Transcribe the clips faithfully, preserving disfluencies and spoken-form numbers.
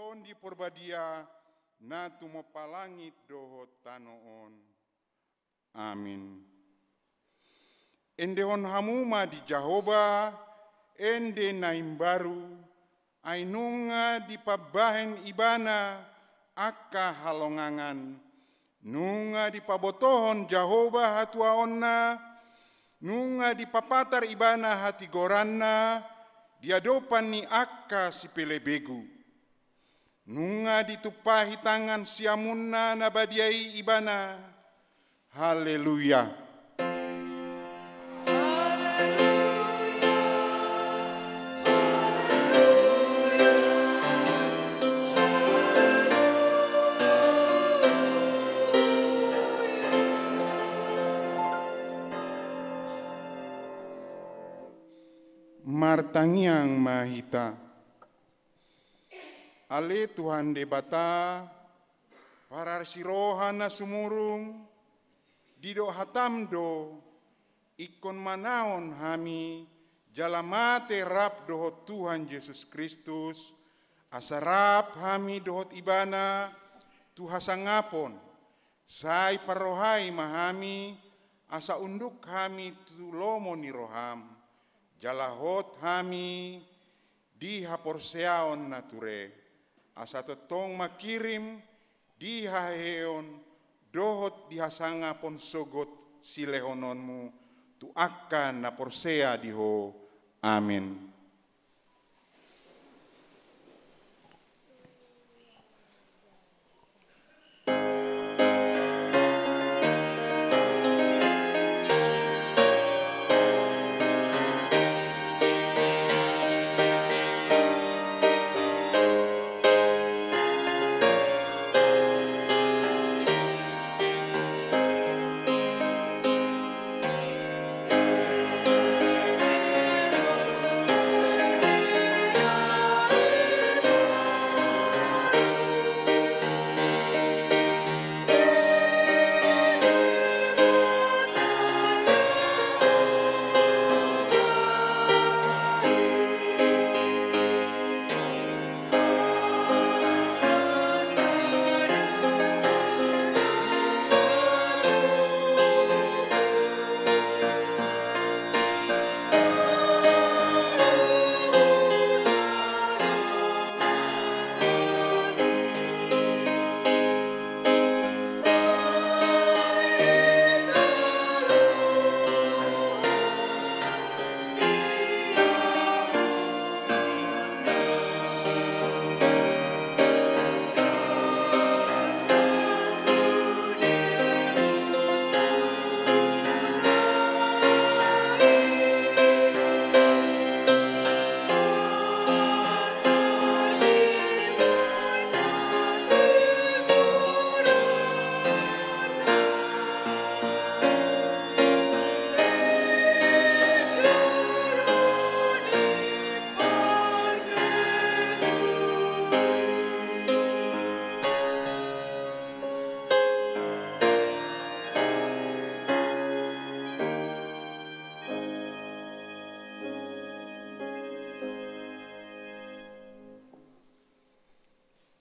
on di Porbadia, na tumompa langit dohot tano on. Amin. Endehon hamu ma di Jahowa ende na imbaru, ai nunga dipambahen Ibana angka halongangan, nunga dipabotohon Jahowa hatuaonna, nunga dipapatar Ibana hatigoranna di adopan ni angka sipelebegu. Nunga ditumpahi tangan siamunna na badia i Ibana. Haleluya. Martangiang ma hita. Ale Tuhan Debata, parasiroha na sumurung, didok hatam do, ingkon manaon hami jala mate rap dohot Tuhan Jesus Kristus, asa rap hami dohot Ibana tu hasangapon, sai parrohai ma hami, asa unduk hami tu lomo ni roham, jala hot hami di haporseaon na ture, asa tongtong mangkirim di haheheon dohot di hasangapon sogot silehononmu tu angka na porsea di Ho. Amin.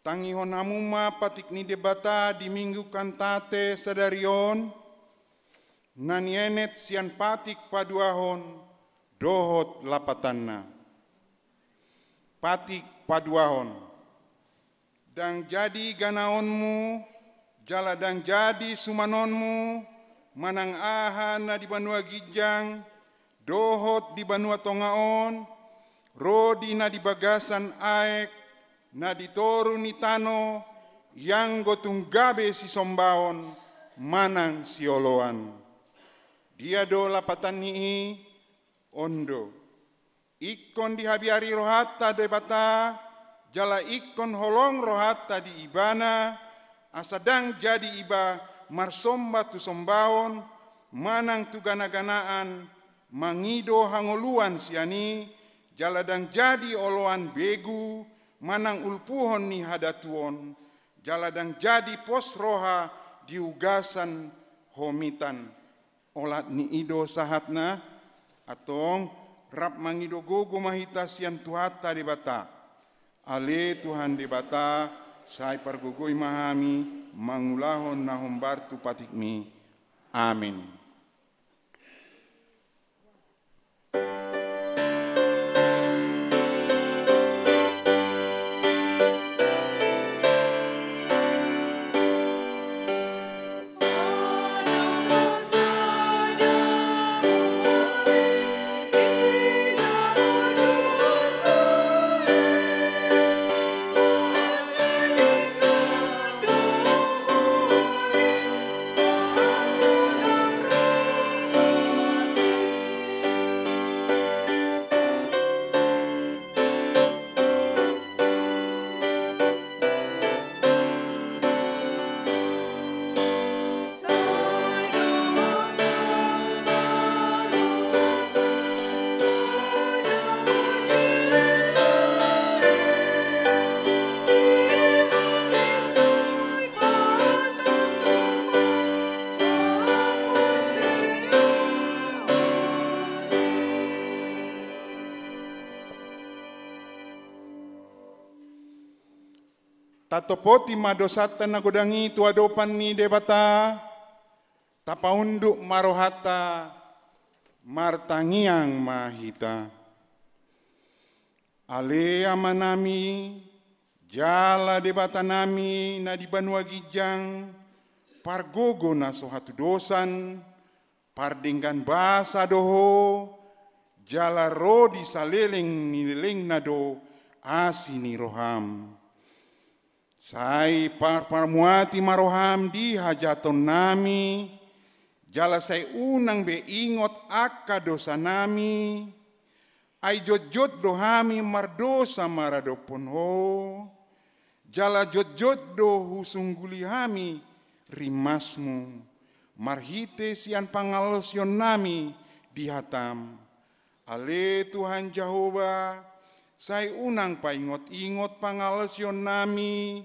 Tangihon hamu ma patik ni Debata di Minggu Kantate sadari on, na nienet sian patik paduahon dohot lapatanna. Patik paduahon. Ndang jadi ganaonmu, jala ndang jadi sumanonmu, manang aha na di banua ginjang, dohot di banua tonga on, ro di na di bagasan aek, na di toru ni tano, ianggo tung gabe sisombaon, manang sioloan. Dia do lapatan ni i? On do. Ingkon dihabiari rohanta Debata, jala ingkon holong rohanta di Ibana, asa ndang jadi iba marsomba tu sombaon, manang tu ganaganaan, mangido hangoluan sian i, jala ndang jadi oloan begu, manang ulpuhon ni hadatuon, jala ndang jadi pos roha di ugasan homitan. Olat ni i do sahatna, antong rap mangido gogo ma hita sian Tuhanta Debata. Ale Tuhan Debata, sai pargogoi ma hami mangulahon na hombar tu patikMi. Amen. Tatopoti ma dosanta na godang i tu adopan ni Debata, tapaunduk ma rohanta, martangiang ma hita. Ale Amanami, jala Debatanami na di banua ginjang, pargogo na so hatudosan, pardenggan basa do Ho, jala ro di saleleng ni lelengna do asi ni roham. Sai par-, parmuati ma roham di hajahatonnami, jala sai unang be ingot angka dosanami, ai jotjot do hami mardosa maradophon Ho, jala jotjot do husungguli hami rimasMu, marhite sian pangalaosionnami di hataM. Ale Tuhan Jahowa, sai unang paingot-ingot pangalaosionnami,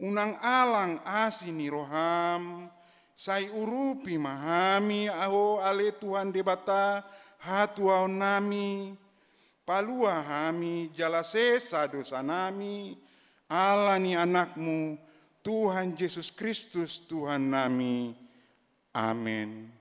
unang alang asi ni roham, sai urupi ma hami Ho ale Tuhan Debata hatuaonnami, palua hami jala sesa dosanami, ala ni AnakMu, Tuhan Jesus Kristus Tuhannami. Amen.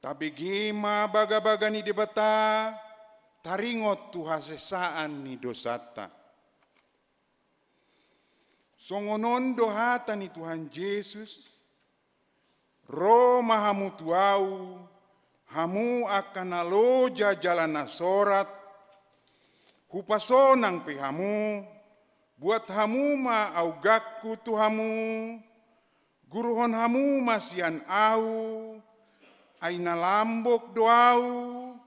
Tabege ma bagabaga ni Debata, taringot tu hasesaan ni dosanta. Songon on do hata ni Tuhan Jesus: Ro ma hamu tu Ahu, hamu angka na loja jala na sorat, hupasonang pe hamu, buat hamu ma augangku tu hamu, guruhon hamu ma sian Ahu, ai na lambok do Ahu,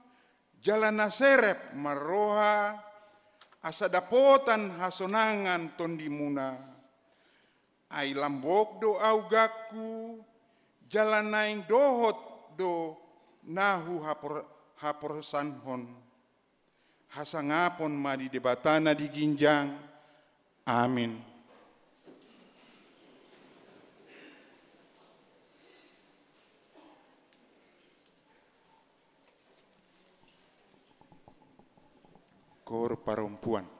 jala na serep marroha, asa dapotan hasonangan tondimuna. Ai lambok do augangku, jala naeng dohot do na huhapor-, haporsanhon. Hasangapon ma di Debata na di ginjang. Amin. Kor parompuan.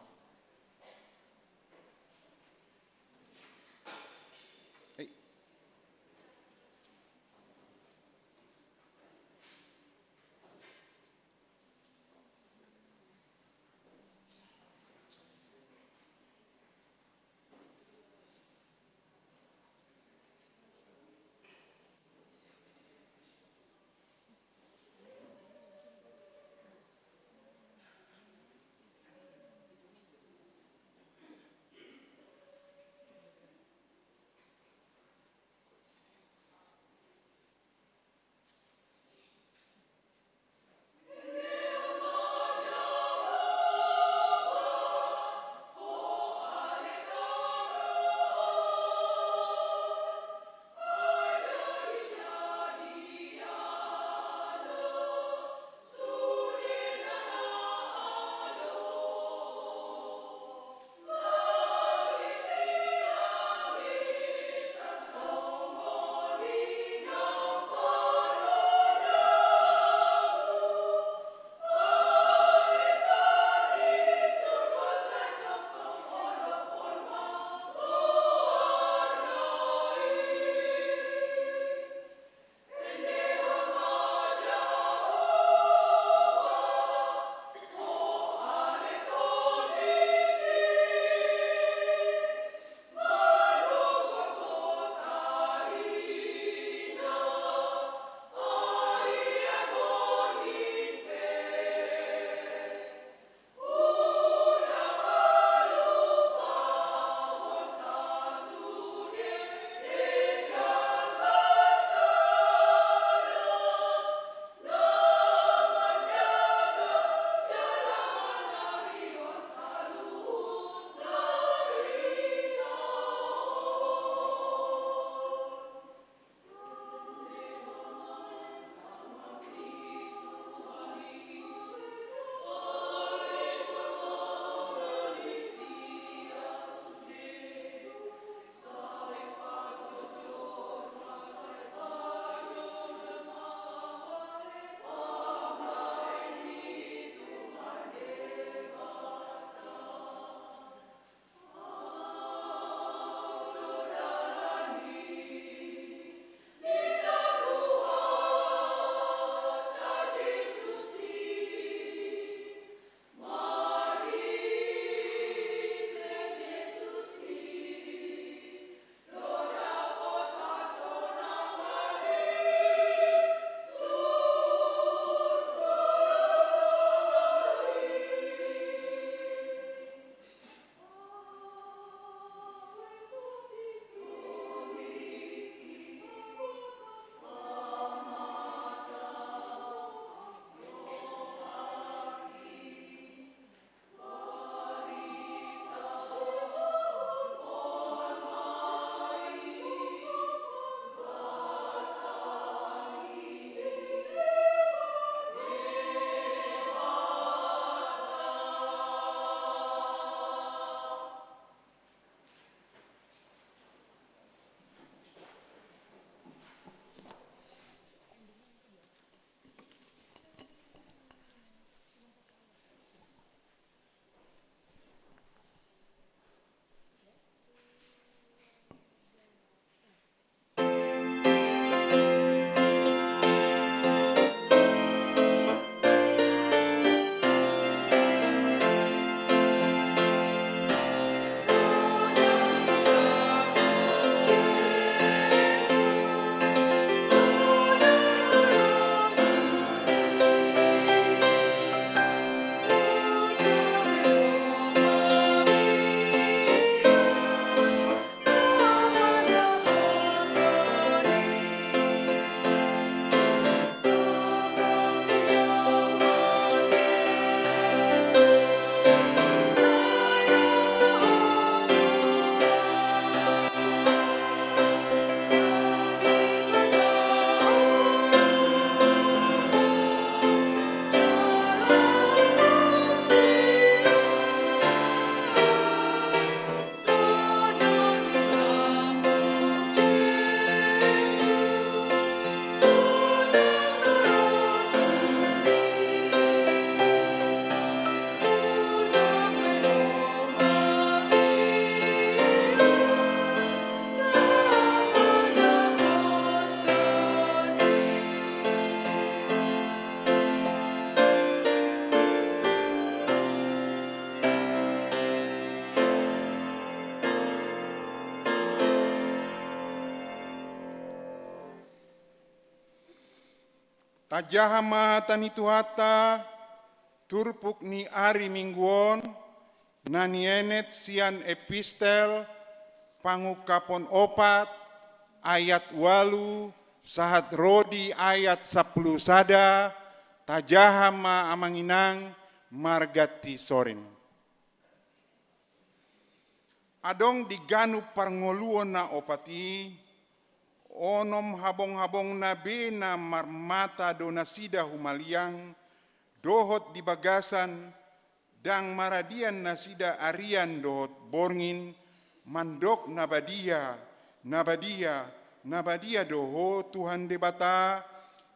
Tajaha ma hata ni Tuhanta, turpuk ni ari Minggu on, na nienet sian epistel Pangungkapon opat, ayat ualu, sahat ro di ayat sampulu sada, tajaha ma amang inang marganti sorin. Adong di ganup parngoluon na opat i, onom habonghabongna be na marmata do nasida humaliang, dohot di bagasan, ndang maradian nasida arian dohot borngin, mandok na badia, na badia, na badia do Ho Tuhan Debata,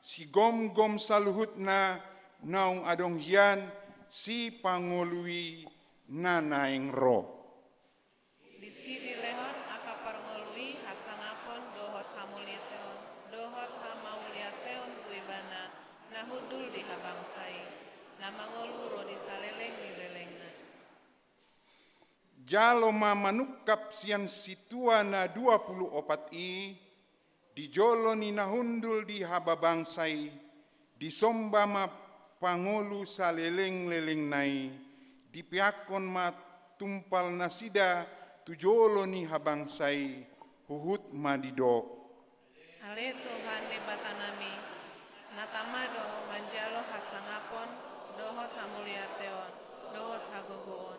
sigomgom saluhutna naung adong hian sipangolu i na naeng ro. Disi dilehon angka parngolu i hasangapon dohot hamuliateon, dohot hamauliateon tu Ibana, na hundul di habangsa i, na mangolu ro di saleleng ni lelengna. Jalo ma manungkap sian sintua na dua pulu opat i, di jolo ni na hundul di hababangsa i, disomba ma pangolu saleleng-lelengna i, dipeakkon ma tumpal nasida tu jolo ni habangsa i, huhut ma didok. Ale Tuhan Debatanami, na tama do Ho manjalo hasangapon, dohot hamuliateon, dohot hagogoon.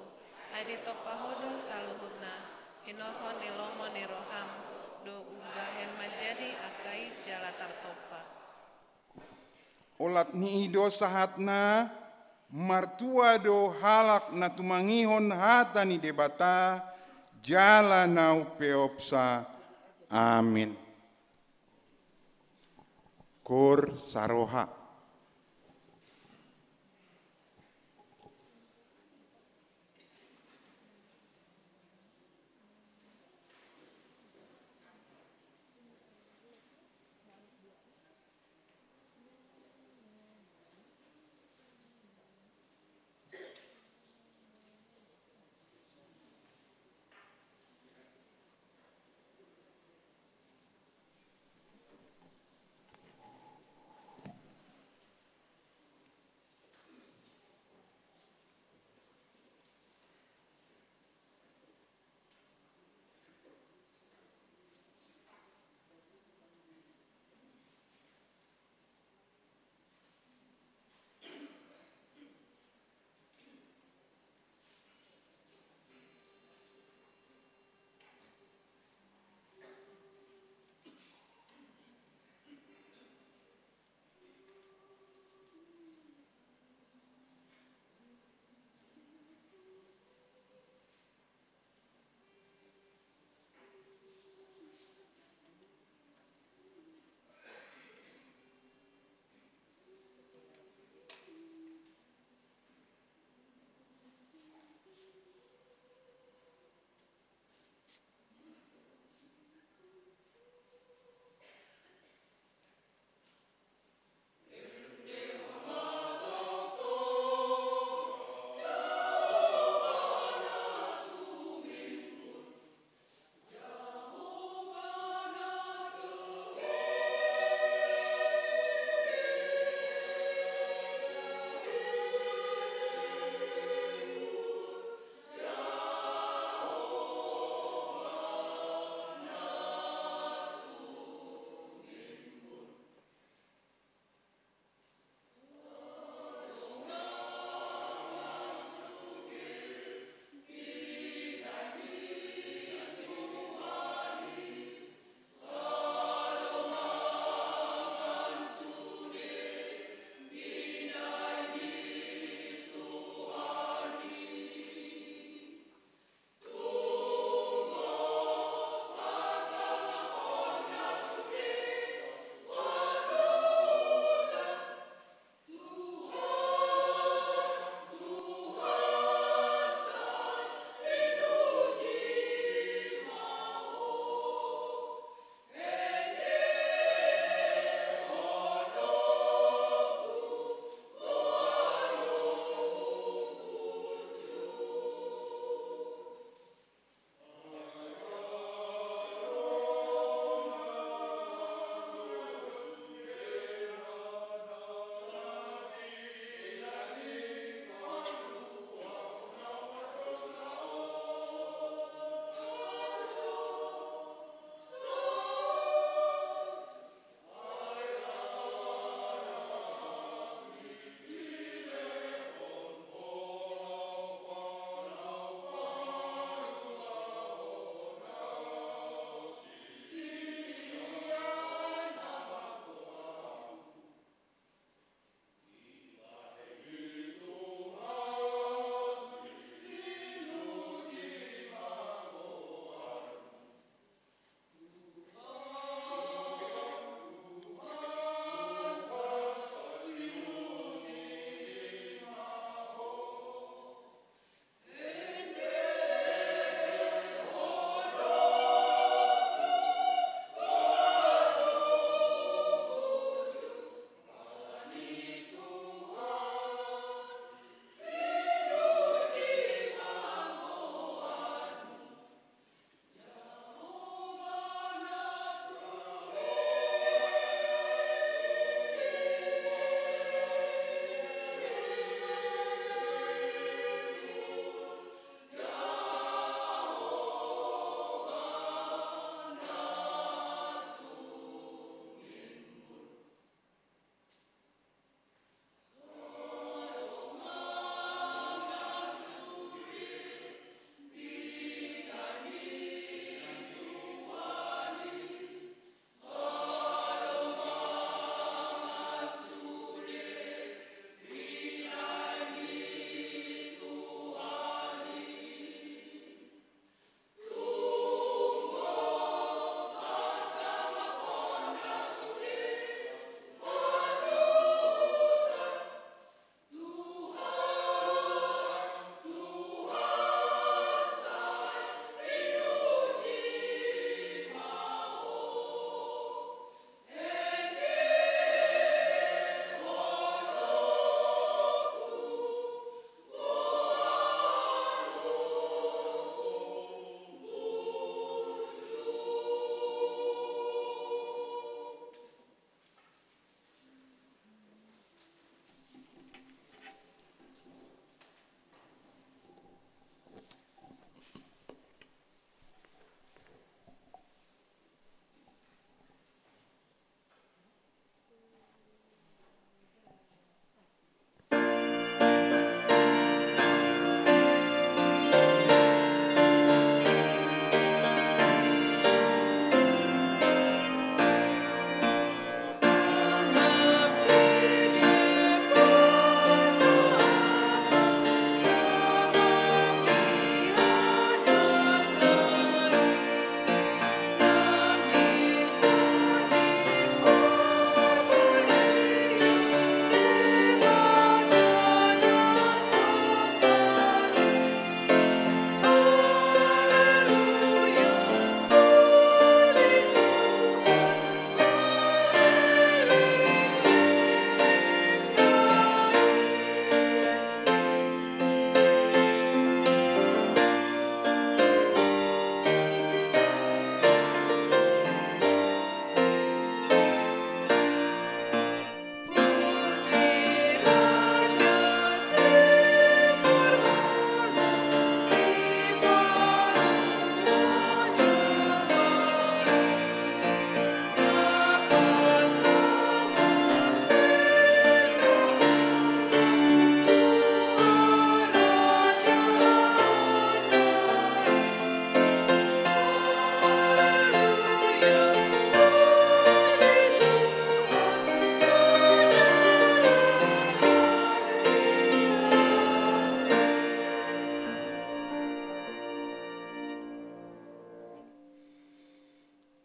Ai ditompa Ho do saluhutna, hinorhon ni lomo ni roham, do umbahen manjadi angka i jala tartompa. Olat ni i do sahatna, martua do halak na tumangihon hata ni Debata, jala na umpeopsa. Amin. Koor saroha.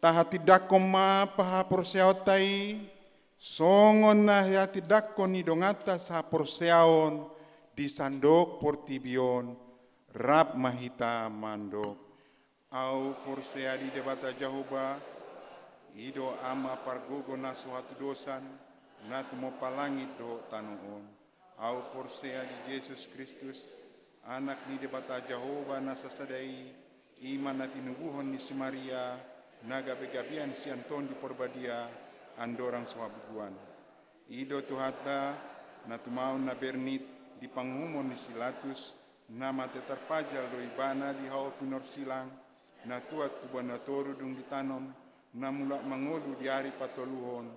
Hatindangkon ma haporseaonta i, songon na hatindangkon ni donganta sahaporseaon di sandok portibi on, rap ma hita mandok. Ahu porsea di Debata Jahowa, i do Ama pargogo na so hatudosan, na tumompa langit dohot tano on. Ahu porsea di Jesus Kristus, Anak ni Debata Jahowa na sasada i, i ma na tinubuhon ni si Maria, na gabegabean sian Tondi Porbadia, andorang so habubuhan. I do Tuhanta, na tumaon na bernit di panguhumon ni si Latus, na mate tarpajal do ibana di hau pinorsilang, na tuat tubuan na toru dung ditanom, na mulak mangolu di ari patoluhon,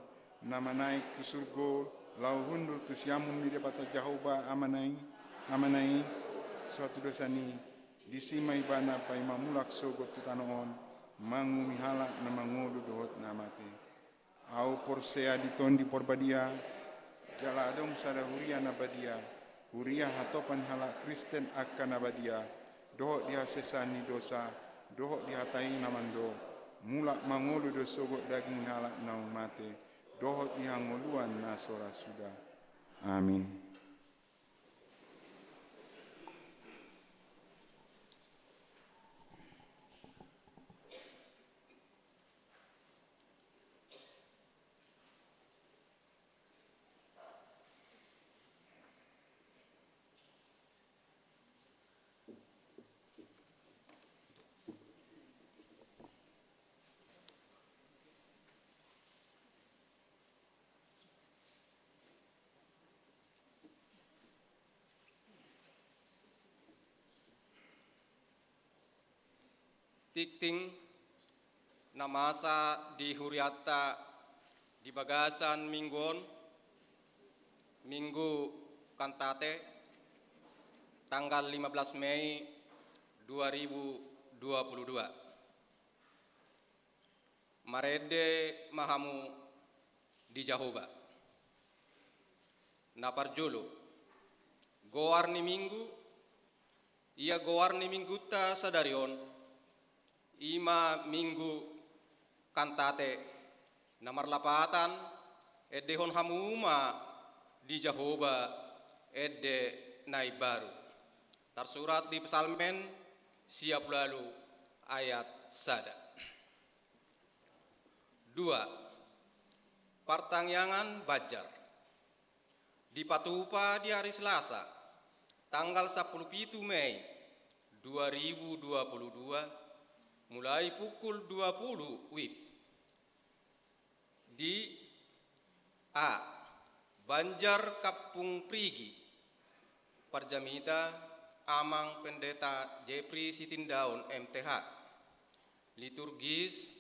na manaek tu surgo, laho hundul tu siamun ni Debata Jahowa Amana i, Amana i, so hatudosan i, disi ma ibana paima mulak sogot tu tano on, manguhumi halak na mangolu dohot na mate. Ahu porsea di Tondi Porbadia, jala adong sada huria na badia, huria hatopan halak Kristen angka na badia, dohot di hasesaan ni dosa, dohot di hata i na mandok, mulak mangolu do sogot daging ni halak na mate, dohot di hangoluan na so ra suda. Amin. Tingting na masa di hurianta di bagasan minggu on, Minggu Kantate, tanggal lima belas Mei dua ribu dua puluh dua. Marende ma hamu di Jahowa. Na parjolo, goar ni minggu, ia goar ni minggunta sadari on, i ma Minggu Kantate, na marlapatan, endehon hamu ma di Jahowa ende na imbaru. Tarsurat di Psalmen sia pulu ualu ayat sada. Dua. Partangiangan banjar. Dipatupa di hari Selasa, tanggal sampulu pitu Mei dua ribu dua puluh dua, mulai pukul dua puluh wib. Di A. Banjar Kampung Prigi. Parjamita Amang Pendeta Jepri Sitindaun M T H. Liturgis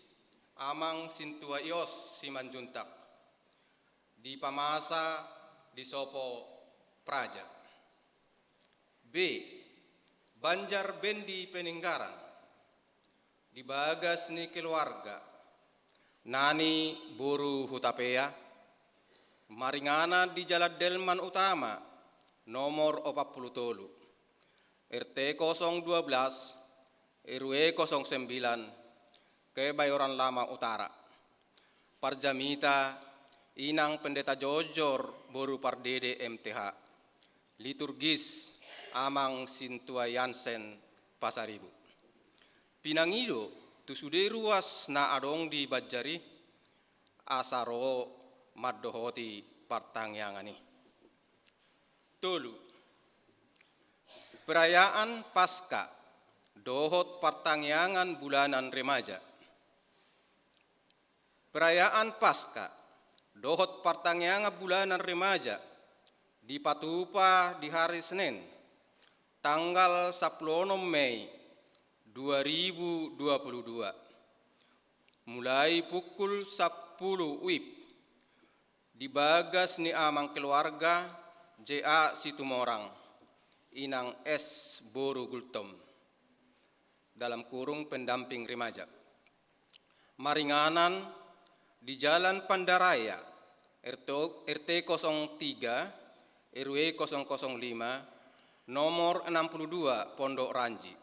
Amang Sintua Ios Simanjuntak. Dipamasa di sopo praja. B. Banjar Bendi Peninggaran. Di bagas ni keluarga Nani boru Hutapea, maringanan di Jalan Delman Utama nomor opat pulu tolu, R T kosong dua belas, R W kosong sembilan, Kebayoran Lama Utara. Parjamita Inang Pendeta Jojor boru Pardede M T H. Liturgis Amang Sintua Yansen Pasaribu. Pinangido tu sude ruas na adong di banjar i, asa ro mandohoti partangiangan i. Tolu. Perayaan Paska dohot partangiangan bulanan remaja. Perayaan Paska dohot partangiangan bulanan remaja dipatupa di hari Senin, tanggal sampulu onom Mei dua ribu dua puluh dua, mulai pukul sampulu wib, di bagas ni Amang Keluarga J A Situmorang, Inang S boru Gultom, dalam kurung pendamping remaja. Maringanan di Jalan Pandaraya, R T, R T kosong tiga, R W kosong kosong lima, nomor enam puluh dua, Pondok Ranji.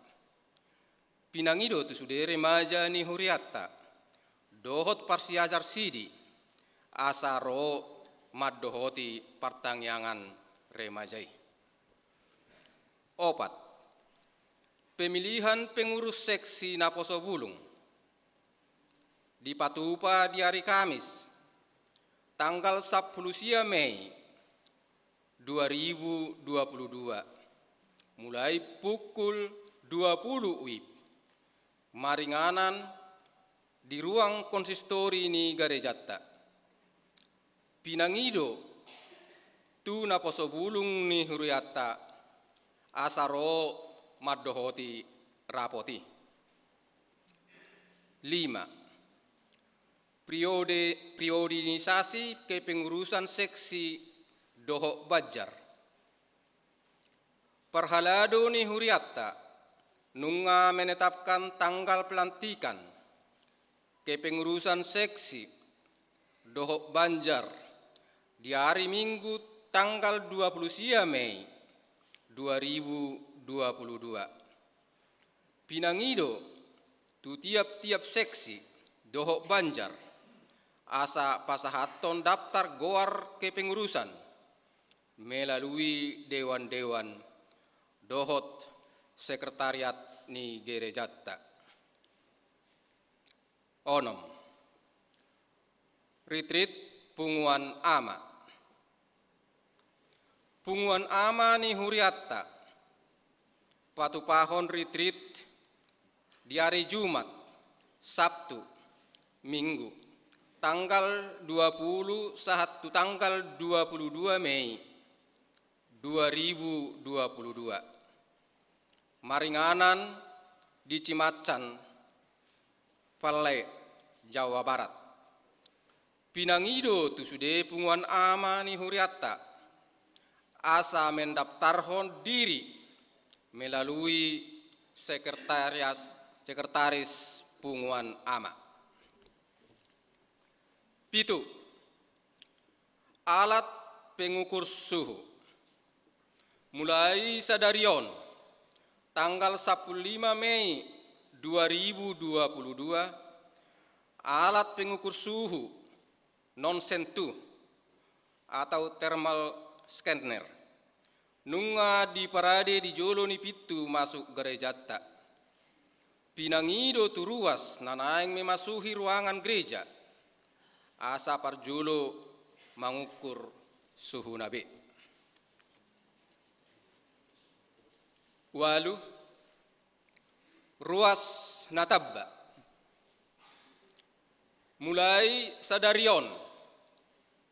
Pinangido tu sude remaja ni hurianta dohot parsiajar sidi, asa ro mandohoti partangiangan remaja i. Opat, pemilihan pengurus seksi naposo bulung dipatupa di ari Kamis, tanggal sampulu sia Mei dua ribu dua puluh dua, mulai pukul dua puluh wib, maringanan di ruang konsistori ni garejanta. Pinangido tu naposo bulung ni hurianta, asa ro mandohoti rapot i. Lima, priode-, priorisasi kepengurusan seksi dohot banjar. Parhalado ni hurianta nunga menetapkan tanggal pelantikan kepengurusan seksi dohot banjar di ari Minggu tanggal dua puluh sia Mei dua ribu dua puluh dua. Pinangido tu tiap-tiap seksi dohot banjar, asa pasahathon daftar goar kepengurusan melalui dewan-dewan dohot sekretariat ni gerejanta. Onom, ritrit punguan ama. Punguan ama ni hurianta patupahon ritrit di ari Jumat, Sabtu, Minggu, tanggal dua puluh sahat tu tanggal dua puluh dua Mei dua ribu dua puluh dua. Maringanan di Cimacan, Pallai, Jawa Barat. Pinangido tu sude punguan ama ni hurianta, asa mendaftarhon diri melalui sekretarias, sekretaris punguan ama. Pitu, alat pengukur suhu. Mulai sadari on, tanggal sampulu lima Mei dua ribu dua puluh dua, alat pengukur suhu non sentuh atau thermal scanner nunga diparade di jolo ni pintu masuk gerejanta. Pinangido tu ruas na naeng memasuhi ruangan gereja, asa parjolo mangukur suhuna be. Ualu, ruas na tamba. Mulai sadari on,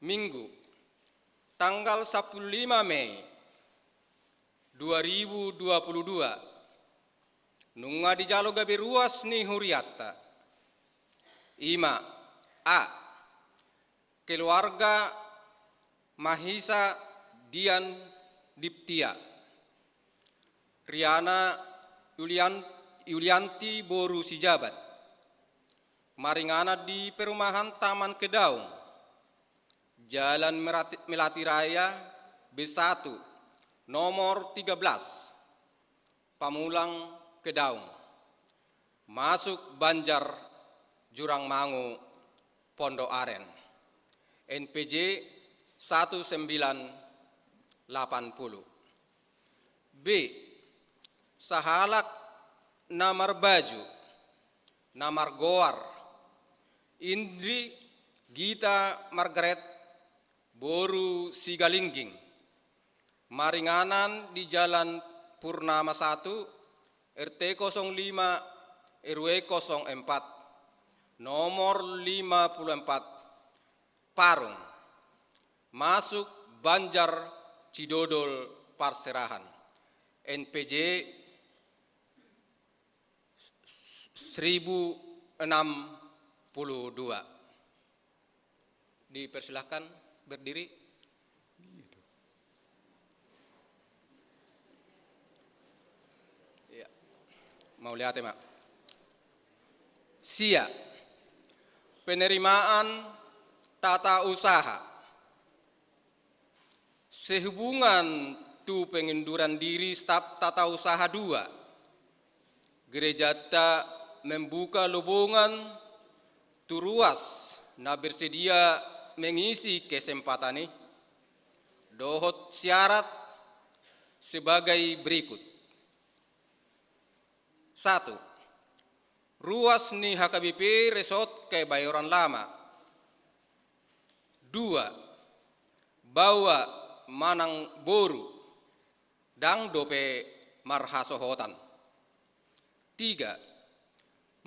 Minggu, tanggal sampulu lima Mei dua ribu dua puluh dua, nunga dijalo gabe ruas ni hurianta. I ma, a, keluarga Mahisa Dian Diptia, Riana Yulian-, Yulianti boru Sijabat, maringanan di perumahan Taman Kedaung, Jalan Merati-, Melati Raya B satu, nomor tiga belas, Pamulang, Kedaung, masuk Banjar Jurang Mangu, Pondok Aren, N P J satu sembilan delapan puluh. B, sahalak na marbaju, na margoar Indri Gita Margaret boru Sigalingging, maringanan di Jalan Purnama satu, R T kosong lima, R W kosong empat, nomor lima puluh empat, Parung, masuk Banjar Cidodol Parserahan, N P J seribu enam puluh dua. Dipersilahkan berdiri. Iya. Mauliate ma. Sia, penerimaan tata usaha. Sehubungan tu pengunduran diri staf tata usaha dua, gerejanta membuka lowongan Tu ruas na bersedia mengisi kesempatan i dohot syarat sebagai berikut. Satu, ruas ni H K B P Resort Kebayoran Lama. Dua, baoa manang boru, ndang dope marhasohotan. Tiga,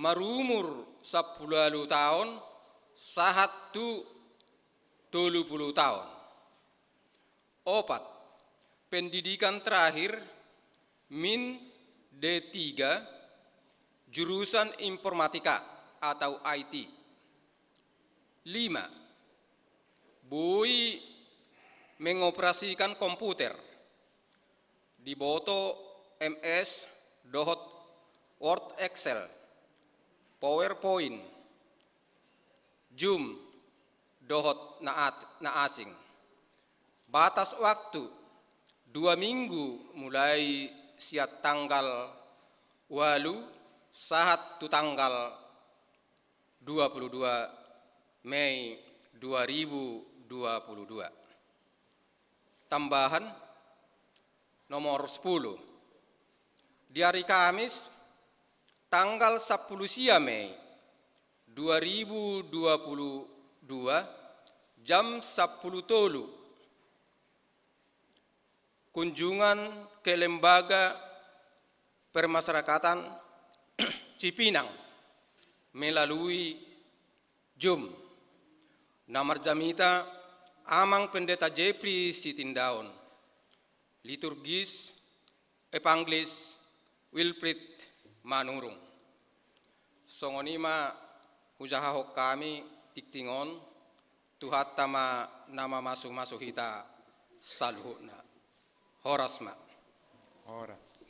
marumur sampulu ualu taon sahat tu tolu pulu taon. Opat, pendidikan terakhir min D tiga, jurusan informatika atau I T. Lima, boi mengoperasikan komputer, diboto M S dohot Word, Excel, PowerPoint, Zoom, dohot na at-, na asing. Batas waktu, dua minggu mulai sian tanggal ualu sahat tu tanggal dua pulu dua Mei dua ribu dua pulu dua. Tambahan nomor sepuluh. Di hari Kamis, tanggal sampulu sia Mei dua ribu dua pulu dua, jam sampulu tolu, kunjungan ke Lembaga Permasyarakatan Cipinang melalui Zoom. Na marjamita Amang Pendeta Jeffrey Sitindaon, liturgis Evangelis Wilfried Manurung. Songon i ma hujahahon hami tingting on, Tuhanta ma na mamasu-masu hita saluhutna. Horas ma. Horas.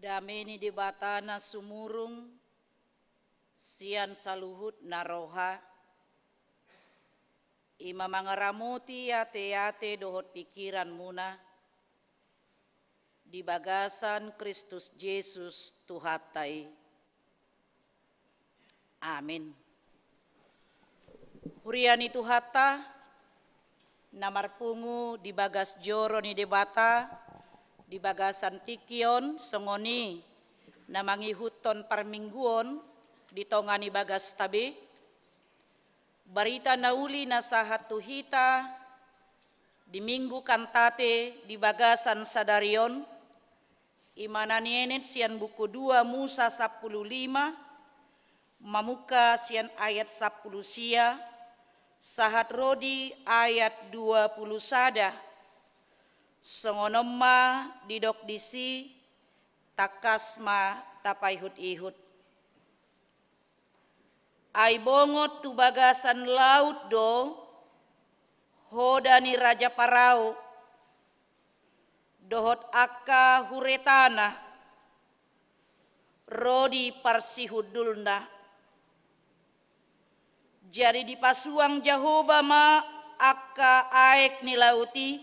Dame ni Debata na sumurung sian saluhut na roha, i ma mangaramoti ateate dohot pingkiranmuna di bagasan Kristus Jesus Tuhanta i. Amin. Huria ni Tuhanta, na marpungu di bagas joro ni Debata, di bagasan tingki on, songon i na mangihuthon parmingguon di tonga ni bagasta be, barita na uli na sahat tu hita di Minggu Kantate di bagasan sadari on, i ma na nienet sian buku dua Musa sampulu lima, Mamungka sian ayat sampulu sia, sahat ro di ayat dua pulu sada. Songon on ma didok disi, tangkas ma tapaihut-ihut. Ai bongot tu bagasan laut do hoda ni Raja Parao, dohot angka huretana, ro di parsihundulna. Jadi dipasuang Jahowa ma angka aek ni laut i,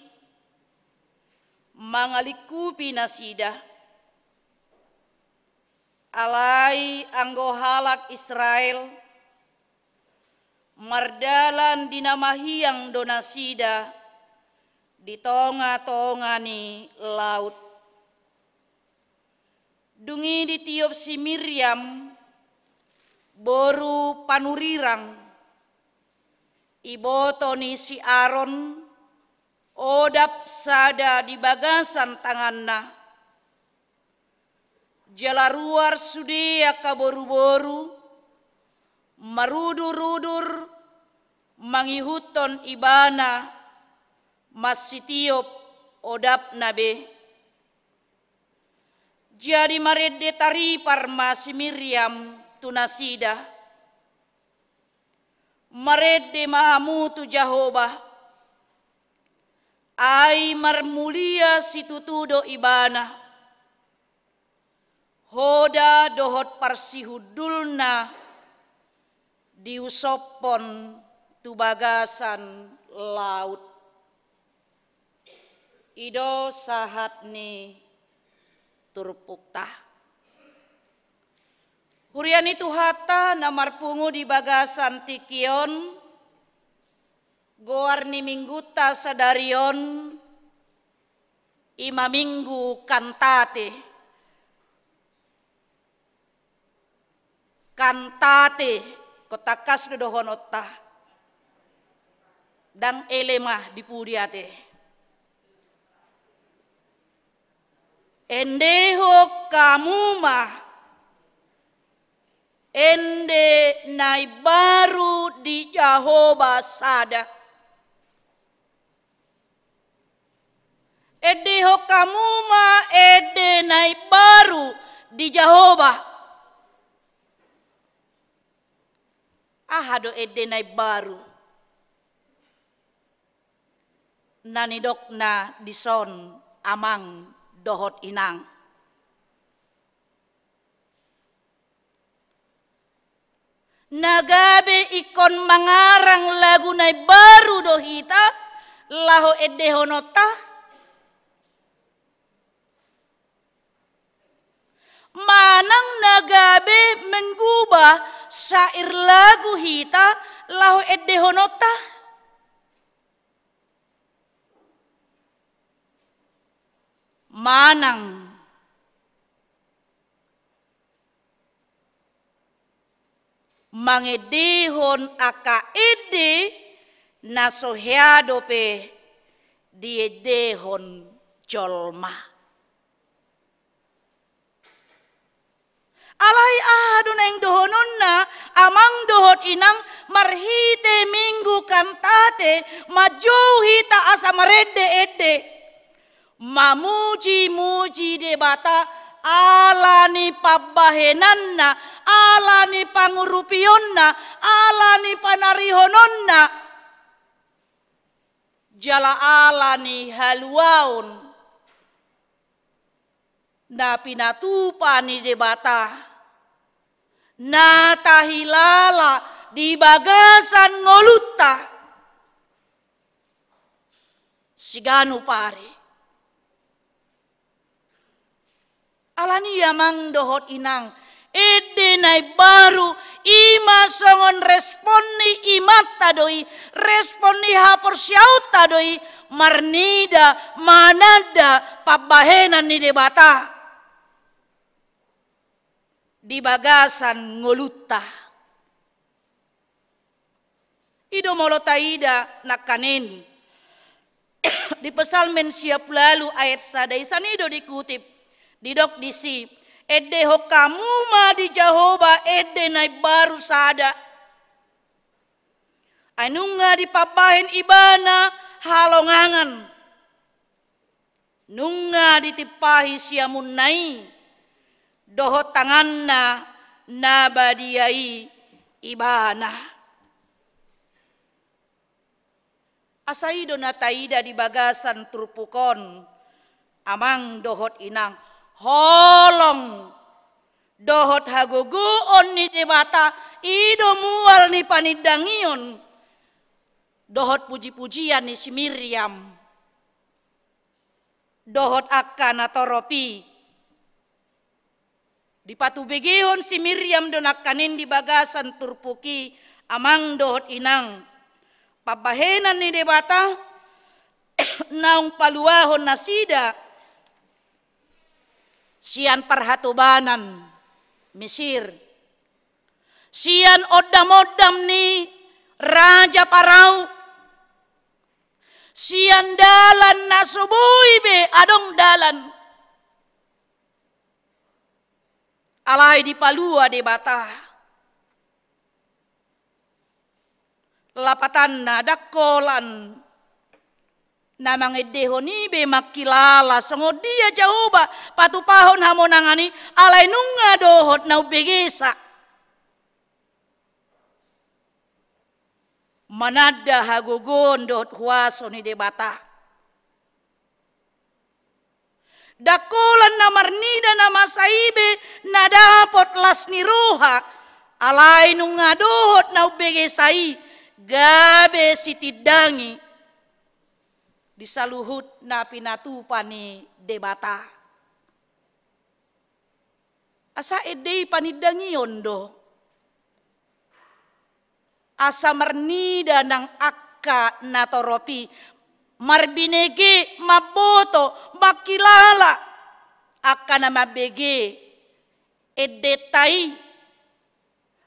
mangalingkupi nasida. Alai anggo halak Israel, mardalan di na mahiang do nasida di tonga-tonga ni laut. Dung i ditiop si Miriam, boru panurirang, iboto ni si Aron, odap sada di bagasan tanganna. Jala ruar sude angka boru-boru, marudur-udur, mangihuthon ibana, mansitiop odapna be. Jadi marende taripar ma si Miriam tu nasida. Marende ma hamu tu Jahowa, ai marmulia situtu do ibana. Hoda dohot parsihundulna diusophon tu bagasan laut. I do sahat ni turpukta. Huria ni Tuhanta na marpungu di bagasan tingki on, goar ni minggunta sadari on, i ma minggu Kantate. Kantate, tangkas do dohononta. Ndang ele ma di pudi ate. Endehon hamu ma ende na imbaru di Jahowa sada. Endehon hamu ma ende na imbaru di Jahowa. Aha do ende na imbaru? Na nidokna dison amang dohot inang. Na gabe ingkon mangarang lagu na imbaru do hita laho endehononta? Manang na gabe mengubah syair lagu hita laho endehononta? Manang mangendehon angka ende na so hea dope diendehon jolma. Alai aha do naeng dohononna amang dohot inang marhite minggu Kantate manjou hita asa marende-ende? Mamuji-muji Debata ala ni pambahenanna, ala ni pangurupionna, ala ni panarihononna, jala ala ni haluaon na pinatupa ni Debata, na tahilala di bagasan ngolunta. Siganup ari. Alani i amang dohot inang, ende na imbaru, i ma songon respon ni imanta do i, respon ni haporseaonta do i, marnida, mananda pambahenan ni Debata di bagasan ngolunta. I do molo taida nangkaning di Psalmen sia pulu ualu ayat sada i, sian i do dikutip, didok disi, Endehon hamu ma di Jahowa ende na imbaru sada. Ai nunga dipambahen ibana halongangan. Nunga ditimpahi siamunna i dohot tanganna na badia i ibana. Asa i do na taida di bagasan turpuk on, amang dohot inang, holong dohot hagogoon ni Debata, i do mual ni panindangion dohot puji-pujian ni si Miriam dohot angka na torop i. Dipatubegehon si Miriam do nangkaning di bagasan turpuk i, amang dohot inang, pambahenan ni Debata naung paluahon nasida sian parhatobanan Mesir, sian ondam-ondam ni Raja Parao, sian dalan na so boi be adong dalan. Alai dipalua Debata. Lapatanna, ndang holan na mangendehon i be mangkilala songon dia Jahowa patupahon hamonangan i, alai nunga dohot na umbegesa mananda hagogoon dohot huaso ni Debata. Ndang holan na marnida na masa i be na dapot las ni roha, alai nunga dohot na umbegesa i gabe sitindangi di saluhut na pinatupa ni Debata. Asa ende i panindangion do. Asa marnida nang angka na torop i, marbinege, mamboto, mangkilala angka na mambege endenta i,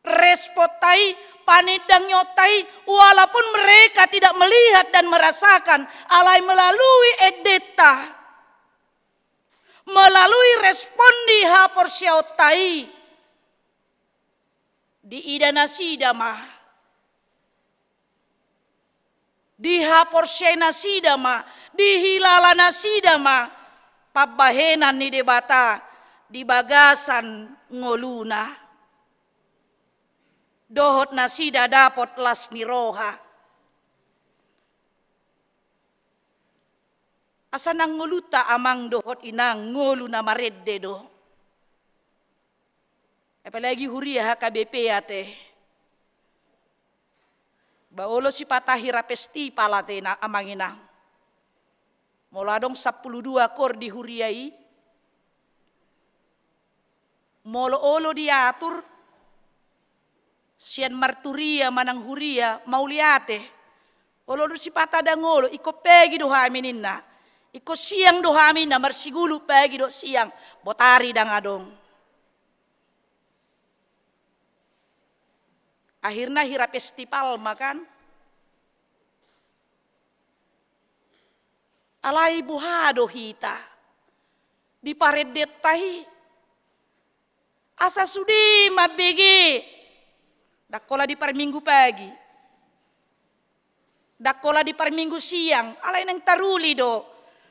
responta i, panindangionta i, walaupun mereka tidak melihat dan merasakan, alai melalui endenta, melalui respon di haporseaonta i, diida nasida ma, dihaporseai nasida ma, dihilala nasida ma pambahenan ni Debata di bagasan ngoluna. Dohot nasida dapot las ni roha. Asa nang ngolunta amang dohot inang ngolu na marende do. Apalagi huria H K B P ate. Ba olo sipata hira festival ate na amang inang. Molo adong sampulu dua kor di huria i, molo olo diatur sian marturia manang huria, mauliate. Olo do sipata ndang olo, ingkon pagi do hami ninna. Ingkon siang do hami ninna, marsigulu pagi do siang, botari ndang adong. Akhirna hira festival ma kan. Alai boha do hita di parendenta i? Asa sude mambege. Ndang holan di parminggu pagi, ndang holan di parminggu siang, alai naeng taruli do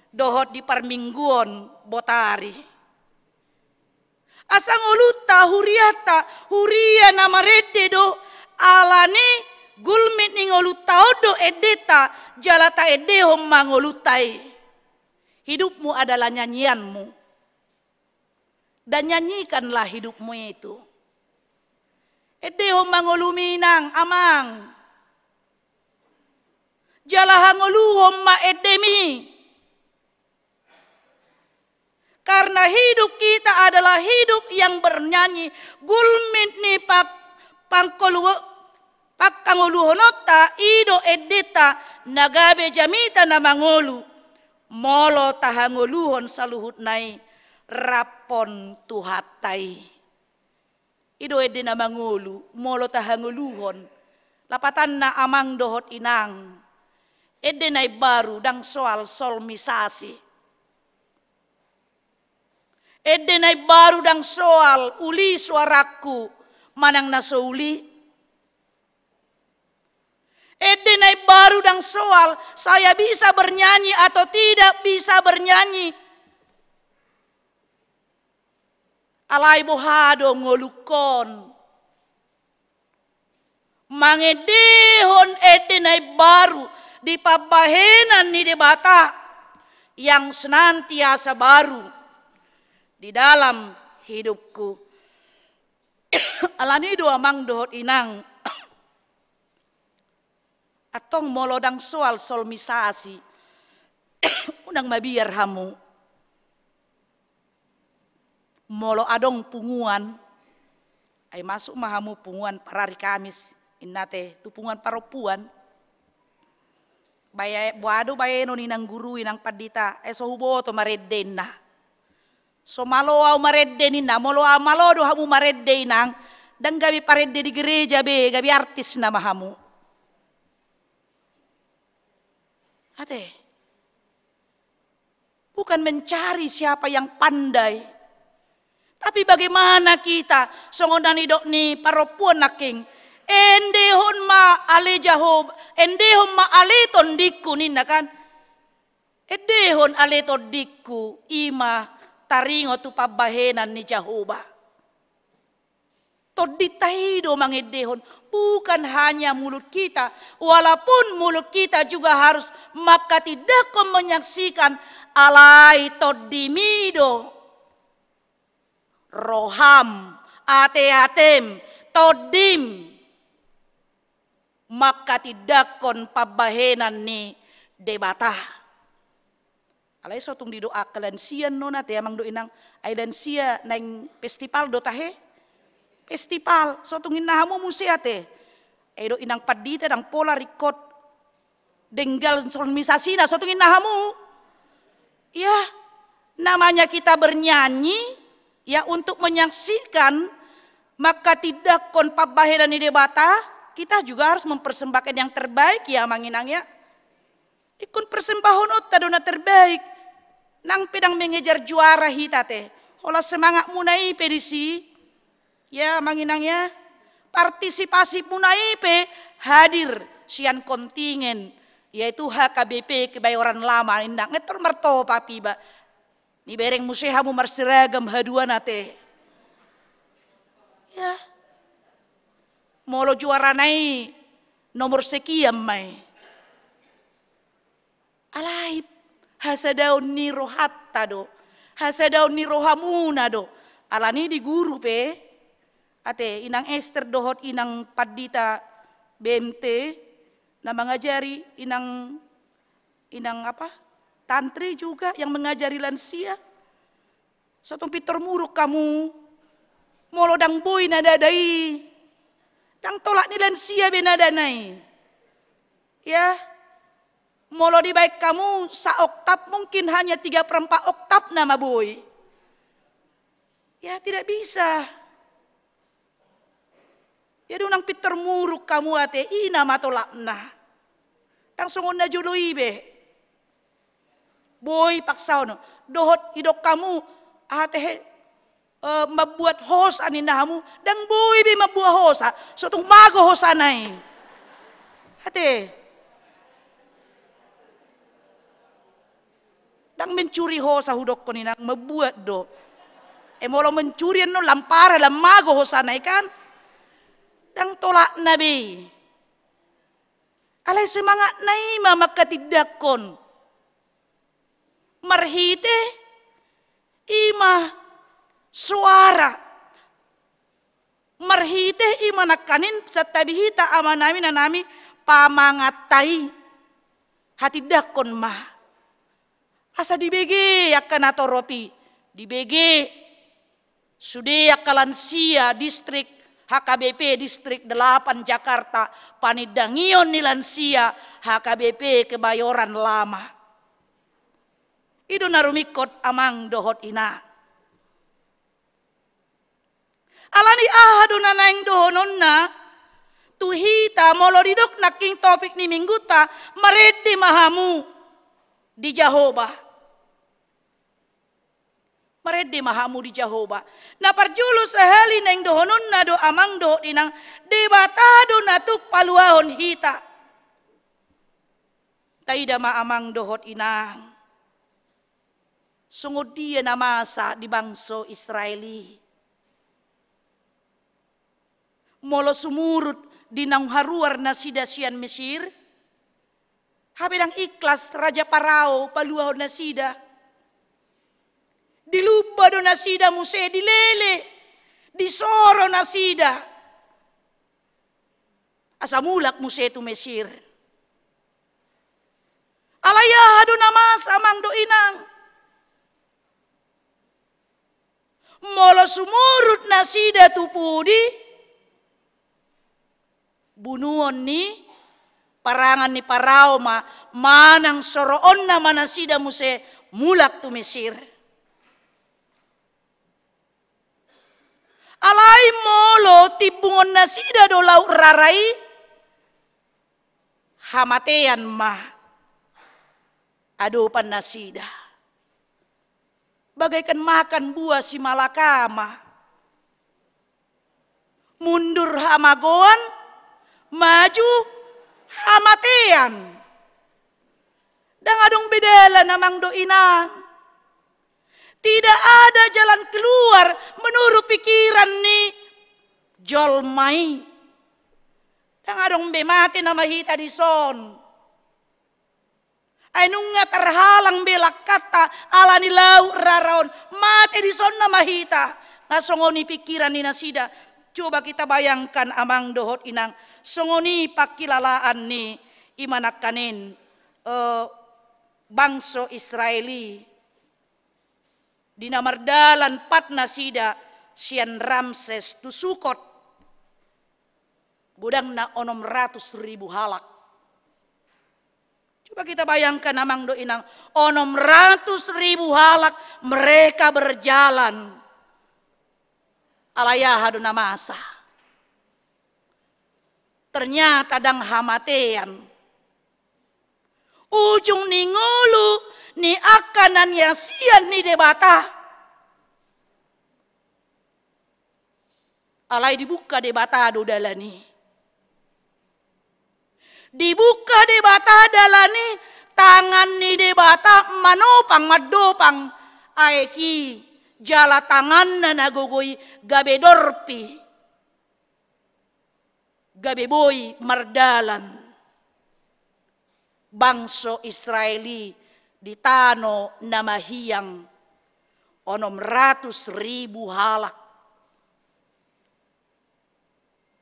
dohot di parmingguon botari. Asa ngolunta, hurianta, huria na marende do, alani gulmit ni ngolunta on do endenta, jala taendehon ma ngolunta i. Hidupmu adalah nyanyianmu. Dan nyanyikanlah hidupmu itu. Endehon ma ngolumi inang, amang. Jala hangoluhon ma endemi. Karena hidup kita adalah hidup yang bernyanyi, gulmit ni pa-, pangkolu-, pangkangoluhononta i do endenta na gabe jamita na mangolu, molo tahangoluhon saluhutna i rap dohot Tuhanta i. I do ende na mangolu, molo tahangoluhon. Lapatanna amang dohot inang. Ende na imbaru ndang soal solmisasi. Ende na imbaru ndang soal uli suarangku manang na so uli. Ende na imbaru ndang soal saya bisa bernyanyi atau tidak bisa bernyanyi. Alai boha do ngolungkon? Mangendehon ende na imbaru di pambahenan ni Debata yang senantiasa baru di dalam hidupku. Alani do amang dohot inang. Antong molo ndang soal solmisasi, unang mabiar hamu. Molo adong punguan, ai masuk ma hamu punguan parari Kamis, inna te, tu punguan parompuan. Bae, boha do baenon inang guru, inang pandita, ai so huboto marende inna. So malo au marende ninna, molo au malo do hamu marende inang, ndang gabe parende di gereja be, gabe artis nama hamu. Ate. Bukan mencari siapa yang pandai. Tapi bagaimana kita, songon na nidok ni parompuan nangkin, endehon ma ale Jahoba, endehon ma ale tondingku ninna kan. Endehon ale tondingku, i ma taringot tu pambahenan ni Jahoba. Tondinta i do mangendehon, bukan hanya mulut kita, walaupun mulut kita juga harus mangkatindangkon menyaksikan, alai tondimi do. Roham, ate-atem, tondim. Mangkatindangkon pambahenan ni Debata. Alai so tung didok angka lansia nona te amang dohot inang, ai lansia naeng festival do tahe? Festival, so tung inna hamu muse ate. Ai didok inang pandita ndang pola ringkot denggan solmisasina, so tung inna hamu. Ya, namanya kita bernyanyi, ya untuk menyaksikan mangkatindangkon pambahenan ni Debata, kita juga harus mempersembahkan yang terbaik ya amang inang ya. Ingkon persembahononta do na terbaik. Nang pe ndang mengejar juara hita te. Holan semangatmuna i pe disi. Ya amang inang ya. Partisipasimuna i pe hadir sian kontingen, yaitu H K B P Kebayoran Lama, inang. Ngetol martopap iba. Nibereng muse hamu marseragam haduana te. Ya. Molo juarana i nomor sekian ma i. Alai hasadaon ni rohanta do. Hasadaon ni rohamuna do. Alani di guru pe. Ate, inang Ester dohot inang pandita B M T na mangajari inang Inang apa? Tantri juga yang mengajari lansia. So tung pintor muruk hamu. Molo ndang boi nadana i, ndang tolap ni lansia be nadana i. Ya. Molo dibaen hamu sa oktav mungkin hanya tiga per empat oktav nama boi. Ya tidak bisa. Jadi unang pintor muruk hamu ate, i nama tolapna. Ndang songon na jolo i be. Boi paksaon. Dohot idok hamu, ate he, eh, mambuat hosa ninna hamu, ndang boi be mambuat hosa. So tung mago hosana i. Ate. Ndang mencuri hosa hudokkon inang, mambuat do. E molo mencuri annon lam parah, lam mago hosana i kan. Ndang tolapna be i. Alai semangatna i ma mangkatindangkon. Marhite i ma soara. Marhite i ma nangkaning santabi hita amanami inanami pamanganta i. Hatindangkon ma. Asa dibege angka na torop i, dibege sude angka lansia distrik H K B P distrik delapan Jakarta, panindangion ni lansia H K B P Kebayoran Lama. I do na rumingkot amang dohot inang. Alani aha do na naeng dohononna tu hita molo didok nangkin topik ni minggunta, marende ma hamu di Jahowa. Marende ma hamu di Jahowa. Na parjolo sahali naeng dohononna do amang dohot inang, Debata do na tuk paluahon hita. Taida ma amang dohot inang. Songon dia na masa di bangso Israel i. Molo sumurut di naung haruar nasida sian Mesir, hape ndang ikhlas raja Parao paluahon nasida. Dilumba do nasida muse, dilele, disoro nasida. Asa mulak muse tu Mesir. Alai aha do na masa amang dohot inang? Molo sumurut nasida tu pudi, bunuon ni parangan ni Parao ma, manang soroonna ma nasida muse mulak tu Mesir. Alai molo timbungon nasida do Laut Rara i, hamatean ma adopan nasida. Bagaikan makan buah simalakama. Mundur hamagoan, maju hamatean. Ndang adong be dalan amang dohot inang. Tidak ada jalan keluar menurut pikiran ni jolma i. Ndang adong be, mate nama hita dison. Ai nunga tarhalang be langkanta ala ni Laut Rara on, mate dison nama hita. Nga songon i pikiran ni nasida. Coba kita bayangkan amang dohot inang, songon i pangkilalaan ni ima nangkaning, eh, bangso Israel i. Di na mardalan pat nasida sian Ramses tu Sukot, godangna onom ratus ribu halak. Coba kita bayangkan amang dohot inang, onom ratus ribu halak mereka berjalan. Alai aha do na masa? Ternyata ndang hamatean. Ujung ni ngolu ni angka na niasian ni Debata. Alai dibuka Debata do dalan i. Dibuka Debata dalan i, tangan ni Debata manopang, mandopang aek i, jala tanganna na gogo i gabe dorpi. Gabe boi mardalan bangso Israel i di tano na mahiang, onom ratus ribu halak.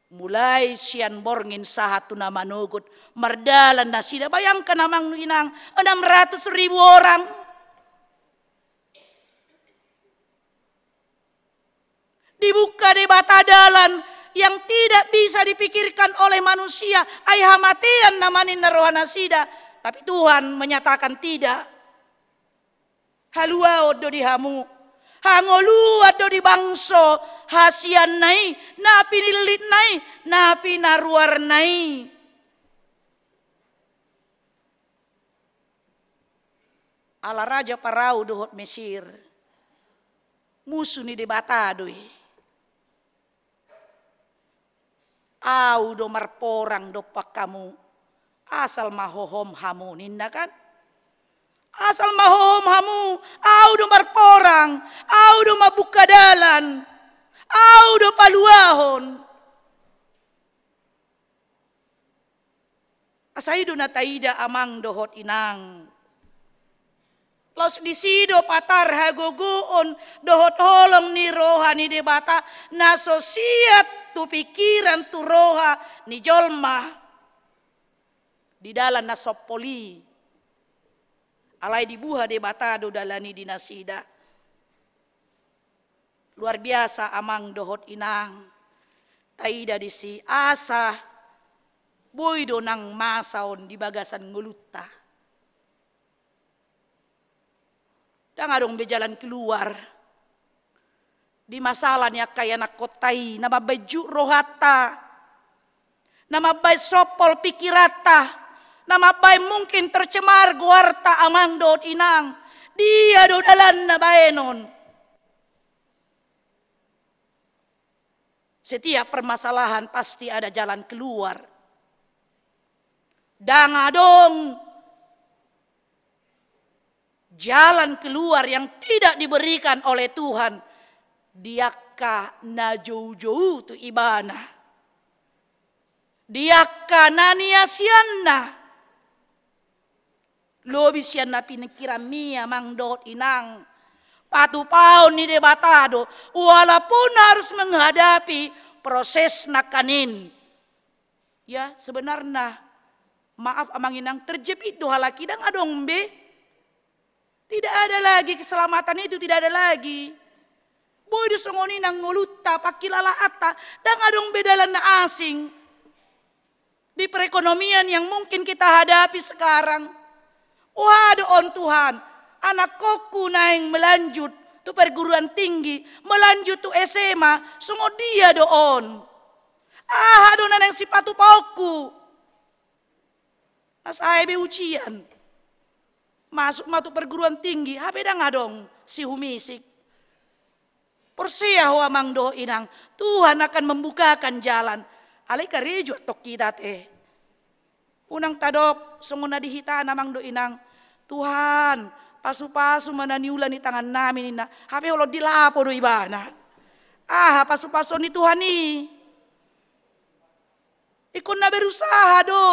Mulai sian borngin sahat tu na manogot, mardalan nasida. Bayangkan amang inang, enam ratus ribu orang. Dibuka Debata dalan yang tidak bisa dipikirkan oleh manusia, ai hamatean nama ninna roha nasida. Tapi Tuhan menyatakan tidak. Haluaon do di hamu, hangoluan do di bangso hasianna i, na pinillitna i, na pinaruarna i. Ala raja Parao dohot Mesir, musu ni Debata do i. Au do marporang dompak hamu, asal ma hohom hamu, ninna kan? Asal ma hohom hamu, au do marporang, au do mambuka dalan, au do paluahon. Asa i do na taida amang dohot inang. Laos disi do patar hagogoon dohot holong ni roha ni Debata na so siat tu pikiran tu roha ni jolma di dalan na sompol i. Alai dibuha Debata do dalan i di nasida. Luar biasa amang dohot inang. Taida disi asa boi do nang masa on di bagasan ngolunta. Ndang adong be jalan keluar di masalah ni angka ianakkonta i, na mambaen jut rohanta, na mambaen sompol pikiranta, na mambaen mungkin tercemar goarta amang dohot inang. Dia do dalanna baenon? Setiap permasalahan pasti ada jalan keluar. Ndang adong jalan keluar yang tidak diberikan oleh Tuhan di angka na joujou tu ibana, di angka na niasianna. Lobi sian na piningkiranmi, amang dohot inang. Patupaon ni Debata do, walaupun harus menghadapi proses nangkaning. Ya, sebenarna, maaf amang inang, terjepit do halak i, ndang adong be. Tidak ada lagi keselamatan itu, tidak ada lagi. Boi do songon i nang ngolunta, pangkilalaanta, ndang adong be dalan na asing. Di perekonomian yang mungkin kita hadapi sekarang. Boha do on Tuhan, anakkonku naeng melanjut tu perguruan tinggi, melanjut tu S M A, songon dia do on? Aha do na naeng sipatupaonku? Asa be ujian. Masuk ma tu perguruan tinggi, hape ndang adong sihumisik. Porsea ho amang dohot inang, Tuhan akan membukakan jalan. Alai karejo antong hita te. Unang tadok songon na di hita na amang dohot inang, Tuhan, pasupasu ma na niula ni tangannami ninna. Hape holong dilapo do ibana. Aha pasupasuon ni Tuhan i? Ingkon na berusaha do,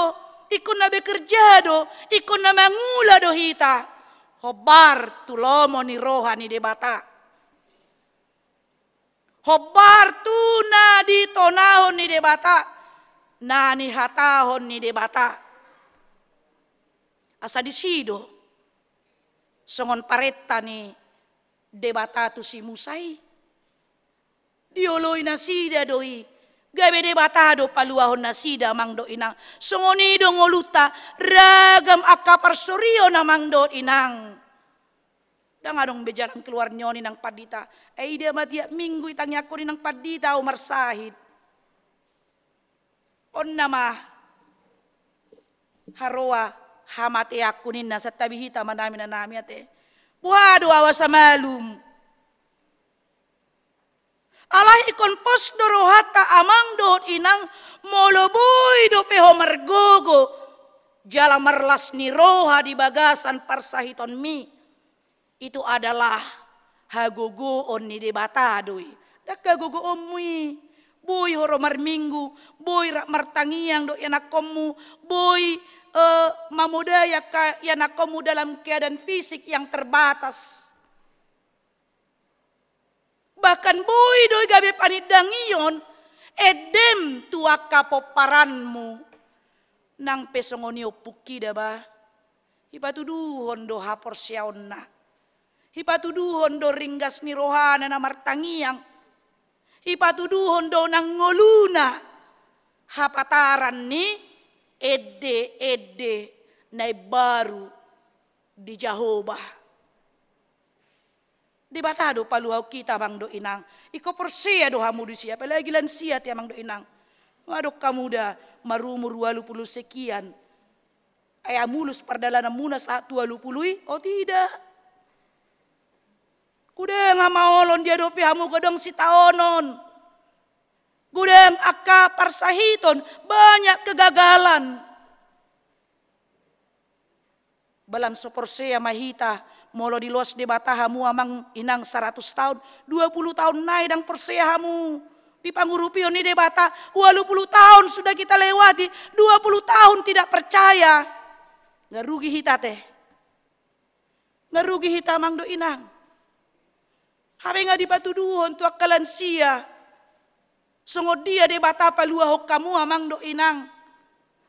ingkon na bekerja do, ingkon na mangula do hita. Hombar tu lomo ni roha ni Debata. Hombar tu na ditonahon ni Debata, na nihatahon ni Debata. Asa disi do songon parenta ni Debata tu si Musa i. Dioloi nasida do i. Gabe Debata do paluahon nasida amang dohot inang. Songon i do ngolunta, ragam angka parsorion amang dohot inang. Ndang adong be jalan keluar nion inang pandita. Ai ida ma tiap minggu itangiangkon inang pandita ahu marsahit. On nama haroa hamateanku ninna, santabi hita ma nami na nami ate. Boha do ahu asa malum? Alai ingkon pos do rohanta amang dohot inang, molo boi dope ho margogo jala marlas ni roha di bagasan parsahitonmi. Itu adalah hagogoon ni Debata do i. Ndang hagogoonmu i. Boi ho ro marminggu, boi rap martangiang dohot ianakkonmu, boi, eh, mamodai angka ianakkonmu dalam keadaan fisik yang terbatas. Bahkan boi do i gabe panindangion endem tu angka pomparanmu. Nang pe songon i ompungkida ba, dipatuduhon do haporseaonna. Dipatuduhon do ringgas ni rohana na martangiang. Dipatuduhon do nang ngoluna hapataran ni ende-ende na imbaru di Jahowa. Debata do paluahon hita amang dohot inang. Ingkon porsea do hamu disi, apalagi lansia ate amang dohot inang. Nga adong hamu da marumur ualu pulu sekian. Ai mulus pardalananmuna sahat tu ualu pulu i? O tidak. Godang hamaolon diadopi hamu, godang sitaonon. Godang angka parsahiton, banyak kegagalan. Ba lam so porsea ma hita, molo diloas Debata hamu amang inang saratus taon, dua pulu taon nai ndang porsea hamu. Di pangurupion ni Debata, ualu pulu taon sudah kita lewati, dua pulu tahun tidak percaya. Nga rugi hita ate. Nga rugi hita amang dohot inang. Hape nga dipatuduhon tu angka lansia. Songon dia Debata paluahon hamu amang dohot inang.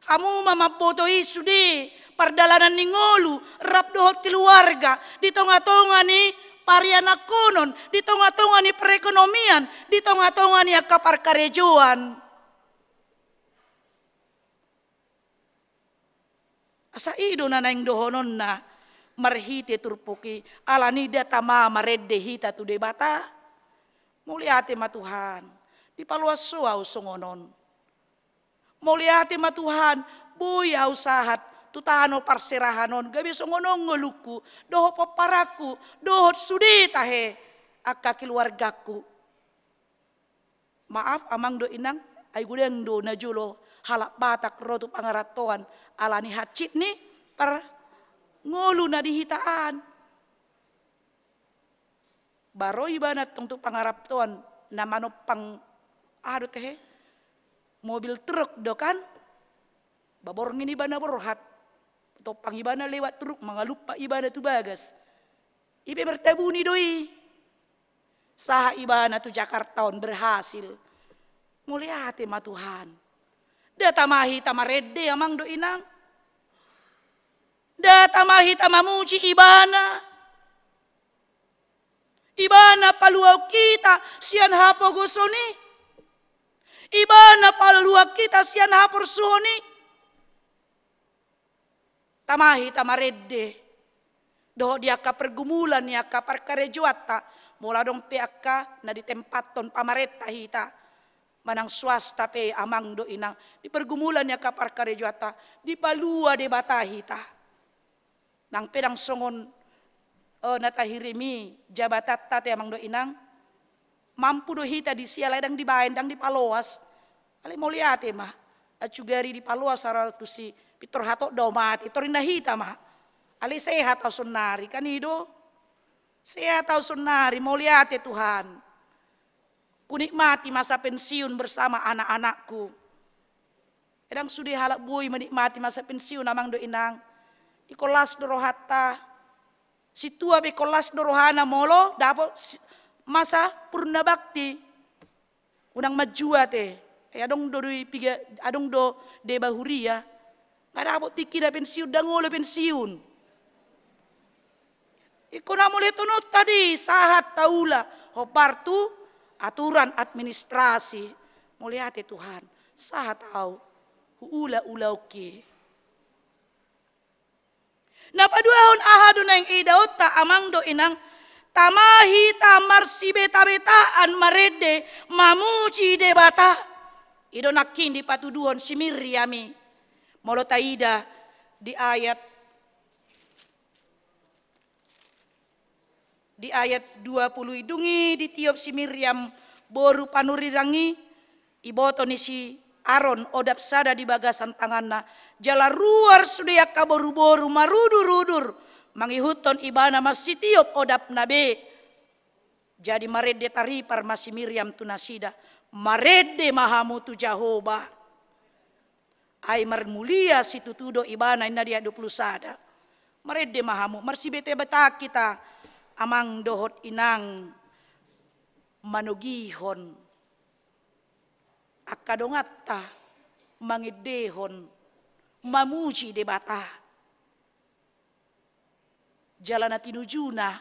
Hamu ma mamboto i sude pardalanan ni ngolu, rap dohot keluarga, di tonga-tonga ni parianakkonon, di tonga-tonga ni perekonomian, di tonga-tonga ni angka parkarejoan. Asa i do na naeng dohononna marhite turpuk i, alani da tama marende hita tu Debata. Mauliate ma Tuhan, dipaloas ho ahu songon on. Mauliate ma Tuhan, boi ahu sahat tu tano parserahan on, gabe songon on ngolungku, dohot pomparanku, dohot sude tahe angka keluargangku. Maaf amang dohot inang, ai godang do na jolo halak Batak ro tu pangarantoan ala ni hansit ni parngolu na di hita an. Ba ro ibana tong tu pangarantoan na manompang aha do tehe, mobil truk do kan. Ba borngin ibana borhat, tompang ibana lewat truk, mangalumpak ibana tu bagas. I pe martabuni do i. Sahat ibana tu Jakarta on berhasil. Mauliate ma Tuhan. Nda tama hita marende amang dohot inang. Nda tama hita mamuji ibana. Ibana paluahon hita sian hapogoson i. Ibana paluahon hita sian haporsuhon i. Tama hita marende dohot di angka pergumulan ni angka parkarejoanta, molo adong pe angka na ditempathon pamarenta hita manang swasta pe amang dohot inang, di pergumulan ni angka parkarejoanta dipalua Debata hita. Nang pe ndang songon, eh, na tahirimi jabatanta te amang dohot inang, mampu do hita disi alai ndang dibaen, ndang dipaloas. Alai mauliate ma, acu gari dipaloas, saratus si pintor hatop do mate, tor ninna hita ma. Alai sehat au saonnari, kan i do. Sehat au saonnari, mauliate Tuhan. Kunikmati masa pensiun bersama anak-anakku. Ndang sude halak boi menikmati masa pensiun amang dohot inang. Ingkon las do rohanta. Sintua pe ingkon las do rohana molo dapot si-, masa purna bakti. Unang manjua te. Eh, adong do di piga, adong do deba huria. Nga dapot tingkina pensiun, ndang olo pensiun. Ingkon na mauliate on tadi, sahat taula hombar tu aturan administrasi. Mauliate Tuhan, sahat au huula-ulaonki. Na paduahon, aha do naeng idaonta amang dohot inang? Tama hita marsibeta-betaan marende mamuji Debata. I do nangkin dipatuduhon si Miriam i. Molo taida di ayat Di ayat dua puluh i, dung i ditiop si Miriam boru panurirang i, iboto ni si Aron odap sada di bagasan tanganna, jala ruar sude angka boruboru marudur-udur mangihuthon ibana marsitiop odapna be. Jadi marende taripar ma si Miriam tu nasida, "Marende ma hamu tu Jahowa." Ai marmulia situtu do ibana, ninna di ayat dua puluh sada. Marende ma hamu, marsibeta-beta hita amang dohot inang manogihon angka donganta, mangendehon, mamuji Debata. Jala na tinujuna.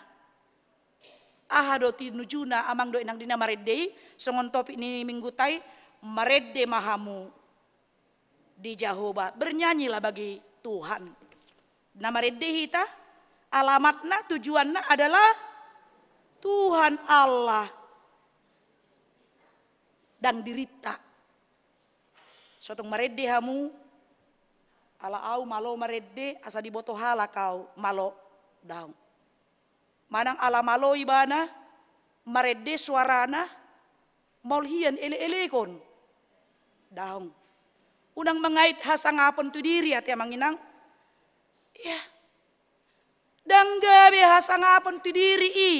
Aha do tinujuna amang dohot inang di na marende i, songon topik ni mingguta i, "Marende ma hamu di Jahowa, bernyanyilah bagi Tuhan." Na marende hita, alamatna, tujuanna adalah Tuhan Allah. Ndang dirinta. So tung marende hamu, ala au malo marende, asa diboto halak au, malo, daong. Manang ala malo ibana, marende suarana, maol hian elek-elekon, daong. Unang mangait hasangapon tu diri ate amang inang. Ya. Ndang gabe hasangapon tu diri i.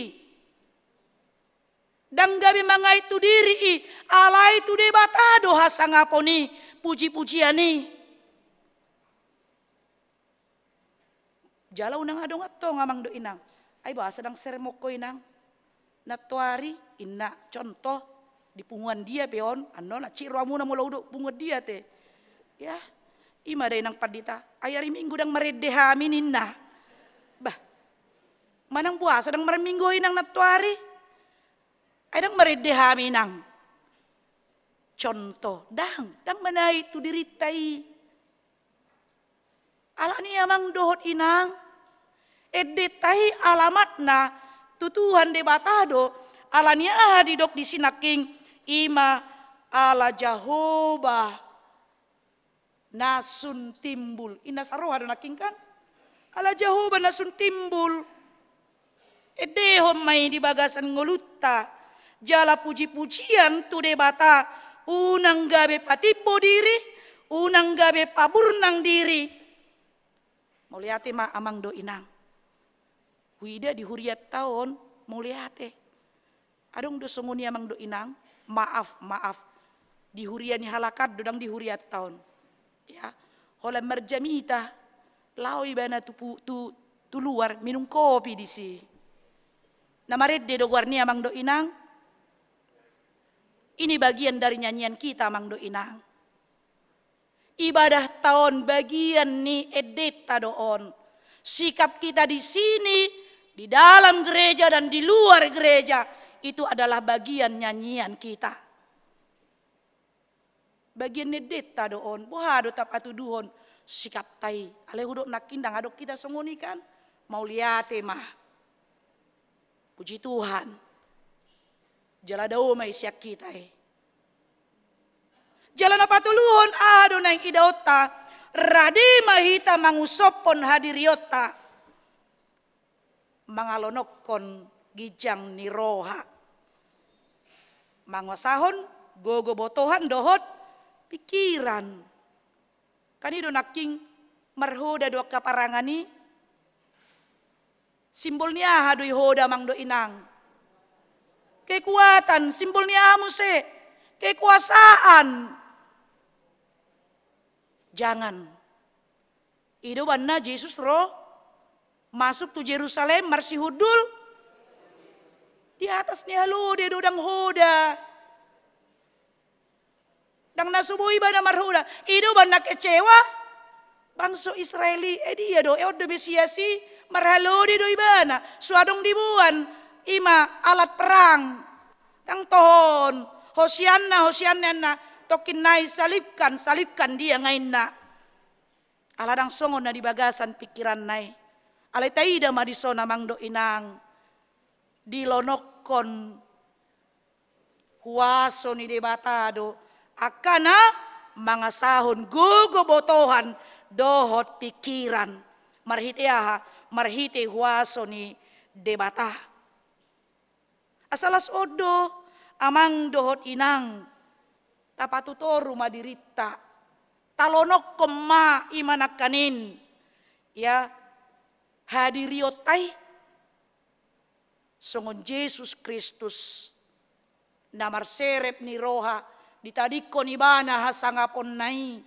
Ndang gabe mangait tu diri i, alai tu Debata do hasangapon i, puji-pujian i. Jala unang adong antong amang dohot inang, "Ai boasa ndang sermon ho inang nantoari?" ninna, contoh, di punguan dia pe on, annon hansit rohamuna molo hudok punguan dia te. Ya, i ma da inang pandita, "Ai ari Minggu ndang marende hami," ninna. Bah, manang boasa ndang marminggu ho inang nantoari? Ai ndang marende hami inang. Contoh, ndang, ndang manait tu dirinta i. Alani amang dohot inang, endenta i alamatna tu Tuhan Debata do, alani aha didok disi nangkin, i ma ala Jahowa na sun timbul. Ninna saroha do nangkin kan? Ala Jahowa na sun timbul. Endehon ma i di bagasan ngolunta. Jala puji-pujian tu Debata, unang gabe patimbo diri, unang gabe paburnang diri. Mauliate ma amang dohot inang. Huida di hurianta on, mauliate. Adong do songon i amang dohot inang, maaf, maaf. Di huria ni halak an do, ndang di hurianta on. Ya, holan marjamita, laho ibana tu, pu- tu, tu luar, minum kopi disi. Na marende do goarna i amang dohot inang. Ini bagian dari nyanyian kita amang dohot inang. Ibadahta on bagian ni endenta do on. Sikap kita di sini, di dalam gereja dan di luar gereja, itu adalah bagian nyanyian kita. Bagian ni endenta do on, boha do tapatuduhon sikapta i. Alai hudok nangkin ndang adong hita songon i kan. Mauliate ma. Puji Tuhan. Jala dao ma i sian hita i. Jala na patoluhon, aha do naeng idaonta? Rade ma hita mangusophon hadirionta. Mangalonokhon ginjang ni roha. Mangasahon gogo, botohan dohot pikiran. Kan i do nangkin marhoda do angka parangan i. Simbol ni aha do i hoda amang dohot inang? Kekuatan. Simbol ni aha muse? Kekuasaan. Jangan. I do umbahen na Jesus ro masuk tu Jerusalem marsihundul di atas ni halode do, ndang hoda. Ndang na so boi ibana marhoda. I do umbahen na kecewa bangso Israel i, eh, dia do, eh, on do Mesias i, marhalode do ibana. So adong diboan, i ma alat perang. Ndang toho on, Hosianna, Hosianna, ninna, tongkin nai salibkan, salibkan dia nga, ninna. Ala ndang songon na di bagasan pikiranna i. Alai taida ma dison amang dohot inang. Dilonokhon huaso ni Debata do angka na mangasahon gogo, botohan dohot pikiran. Marhite aha? Marhite huaso ni Debata. Asa las on do amang dohot inang, tapatutoru ma dirinta, talonokhon ma i ma nangkaning, ya, hadirionta i songon Jesus Kristus na marserep ni roha, ditadingkon ibana hasangaponna i.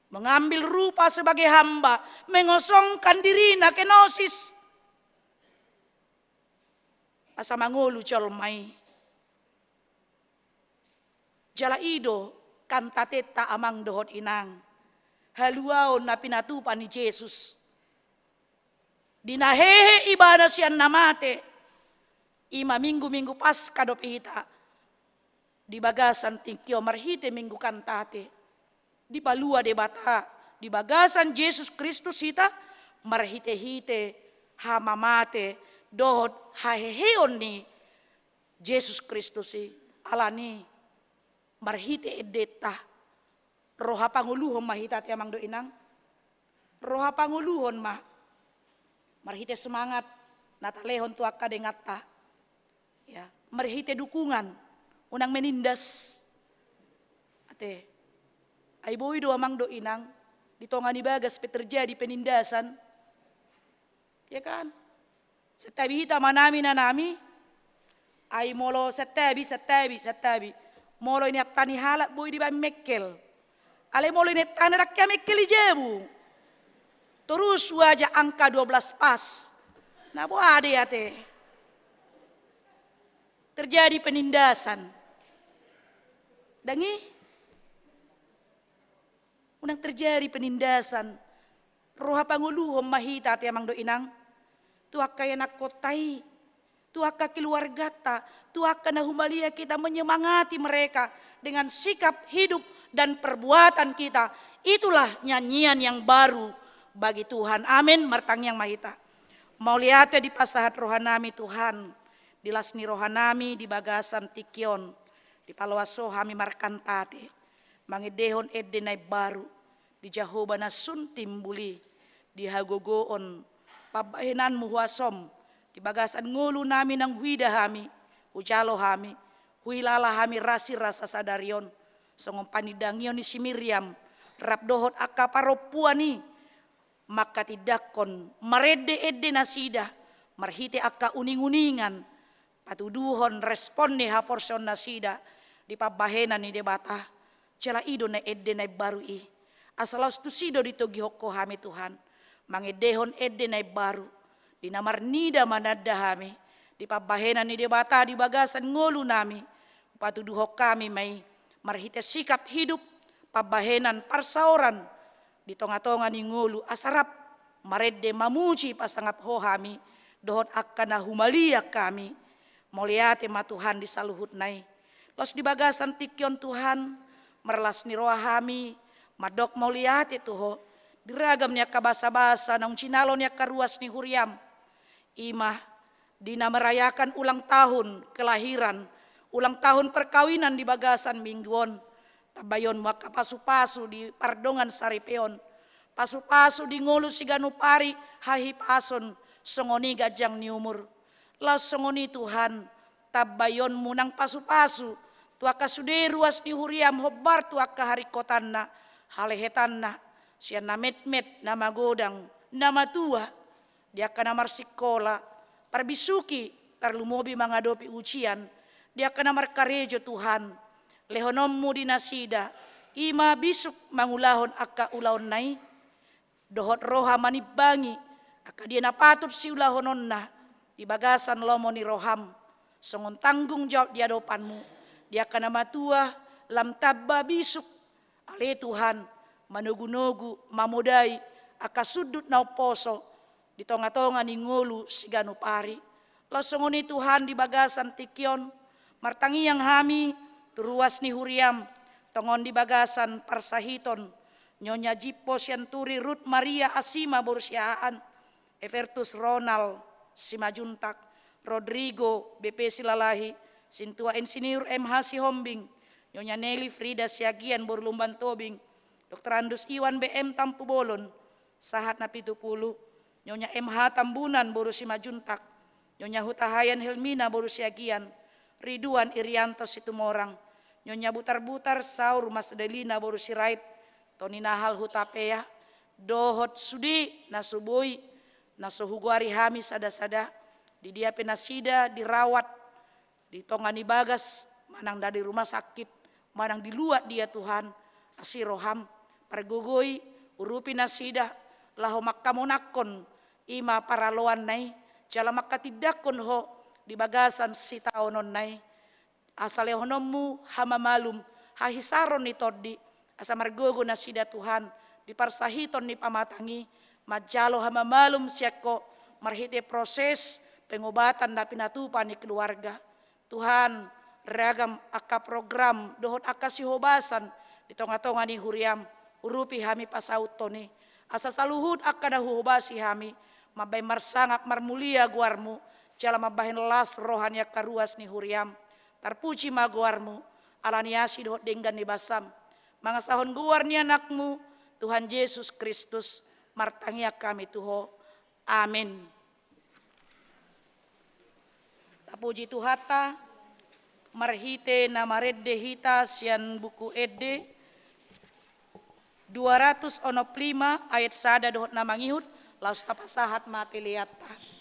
Mengambil rupa sebagai hamba, mengosongkan dirina, kenosis. Asa mangolu jolma i. Jala i do kantatenta amang dohot inang. Haluaon na pinatupa ni Jesus. Di na hehe ibana sian na mate. I ma minggu-minggu Paska dope hita di bagasan tingki on marhite Minggu Kantate. Dipalua Debata di bagasan Jesus Kristus hita, marhite-hite hamamate dohot haheheon ni Jesus Kristus i. Alani marhite endenta, roha pangoluhon ma hita ate amang dohot inang. Roha pangoluhon ma marhite semangat na talehon tu angka denganta. Ya, marhite dukungan, unang menindas. Ate. Ai boi do amang dohot inang, di tonga ni bagas pe terjadi penindasan. Ya kan? Santabi hita manami nanami. Ai molo santabi, santabi, santabi. Molo inanta ni halak boi dibaen mengkel. Alai molo inantana ndang hea mengkel i jabu. Torus huajak angka dua belas pas. Na boha do i ate? Terjadi penindasan. Ndang i? Unang terjadi penindasan. Roha pangoluhon ma hita ate amang dohot inang. Tu angka ianakkonta i, tu angka keluarganta, tu angka na humaliang, kita menyemangati mereka dengan sikap hidup dan perbuatan kita. Itulah nyanyian yang baru bagi Tuhan. Amin. Martangiang ma hita. Mauliate dipasahat rohanami Tuhan, di las ni rohanami di bagasan tingki on, dipaloas Ho hami markantate, mangendehon ende na imbaru, di Jahowa na sun timbul i, di hagogoon pambahenanmu huasom, di bagasan ngolunami naung huida hami, Hujalo hami, huhilala hami rasirasa sadari on, songon panindangion ni si Miriam, rap dohot angka parompuan i, mangkatindangkon, marende-ende nasida, marhite angka uning-uningan, patuduhon respon ni haporseaon nasida, di pambahenan ni Debata, jala i do na ende na imbaru i. Asa laos tusi do ditogihon Ho hami Tuhan, mangendehon ende na imbaru, di na marnida mananda hami, di pambahenan ni Debata di bagasan ngolu nami, hupatuduhon hami ma i, marhite sikap hidup, pambahenan parsaoran, di tonga-tonga ni ngolu asa rap, marende mamuji pasangap Ho hami, dohot angka na humaliang hami, mauliate ma Tuhan di saluhutna i. Laos di bagasan tingki on Tuhan, marlas ni roha hami, mandok mauliate tu Ho, di ragam ni angka basa-basa naung jinalo ni angka ruas ni huriaM. I ma, di na merayakan ulang tahun kelahiran, ulang tahun perkawinan di bagasan minggu on, tambaionMu angka pasu-pasu di pardongan saripeon, pasu-pasu di ngolu siganup ari, hahipason, songon i ganjang ni umur. Laos songon i Tuhan, tambaionMu nang pasu-pasu, tu angka sude ruas ni huriaM hombar tu angka haringkotanna, halehetanna, sian na metmet, na magodang, na matua, di angka na marsikola, parbisuhi, tarlumobi mangadopi ujian, di angka na markarejo Tuhan, lehononMu di nasida, i ma bisuk mangulahon angka ulaonna i, dohot roha manimbangi, angka dia na patut siulahononna, di bagasan lomo ni rohaM, songon tanggung jawab di adopanMu, di angka na matua, lam tamba bisuk, ale Tuhan, manogu-nogu, mamodai, angka sundut na umposo, di tonga-tonga ni ngolu siganup ari. Laos songon i Tuhan di bagasan tingki on, martangiang hami, tu ruas ni huriaM, tongon di bagasan parsahiton, Nyonya Jippo Sianturi Ruth Maria Asima boru Siahaan, Evertus Ronald Simanjuntak, Rodrigo B P Silalahi, Sintua Insinyur M H Sihombing, Nyonya Nelly Frida Siagian boru Lumban Tobing, Doktorandus Iwan B M Tampubolon, sahat na pitu pulu, Nyonya M H Tambunan boru Simanjuntak, Nyonya Hutahayan Helmina boru Siagian, Riduan Irianto Situmorang, Nyonya Butar-butar Saur Mas Dalina boru Sirait, Toni Nahal Hutapea, dohot sude na so boi, na so hugoari hami sada-sada, di dia pe nasida dirawat, di tonga ni bagas, manang na di rumah sakit, manang di luat dia Tuhan, asi rohaM, pargogoi, urupi nasida, laho mangkamonangkon, i ma paraloanna i, jala mangkatindangkon Ho, di bagasan sitaononna i, asa lehononMu hamamalum, hahisaron ni tondi, asa margogo nasida Tuhan, di parsahiton ni pamatang i, manjalo hamamalum sian Ho, marhite proses pengobatan na pinatupa ni keluarga. Tuhan, ragam angka program, dohot angka sihobasan, di tonga-tonga ni huriaM, urupi hami pasauthon i, asa saluhut angka na huhobasi hami, mambahen marsangap marmulia goarMu, jala mambahen las roha ni angka ruas ni huriaM. Tarpuji ma goarMu, ala ni asi dohot denggan ni basaM. Mangasahon goar ni AnakMu, Tuhan Jesus Kristus, martangiang hami tu Ho. Amen. Tapuji Tuhanta, marhite na marende hita sian Buku Ende dua ratus onom pulu lima ayat sada dohot na mangihut, laos tapasahat ma peleanta.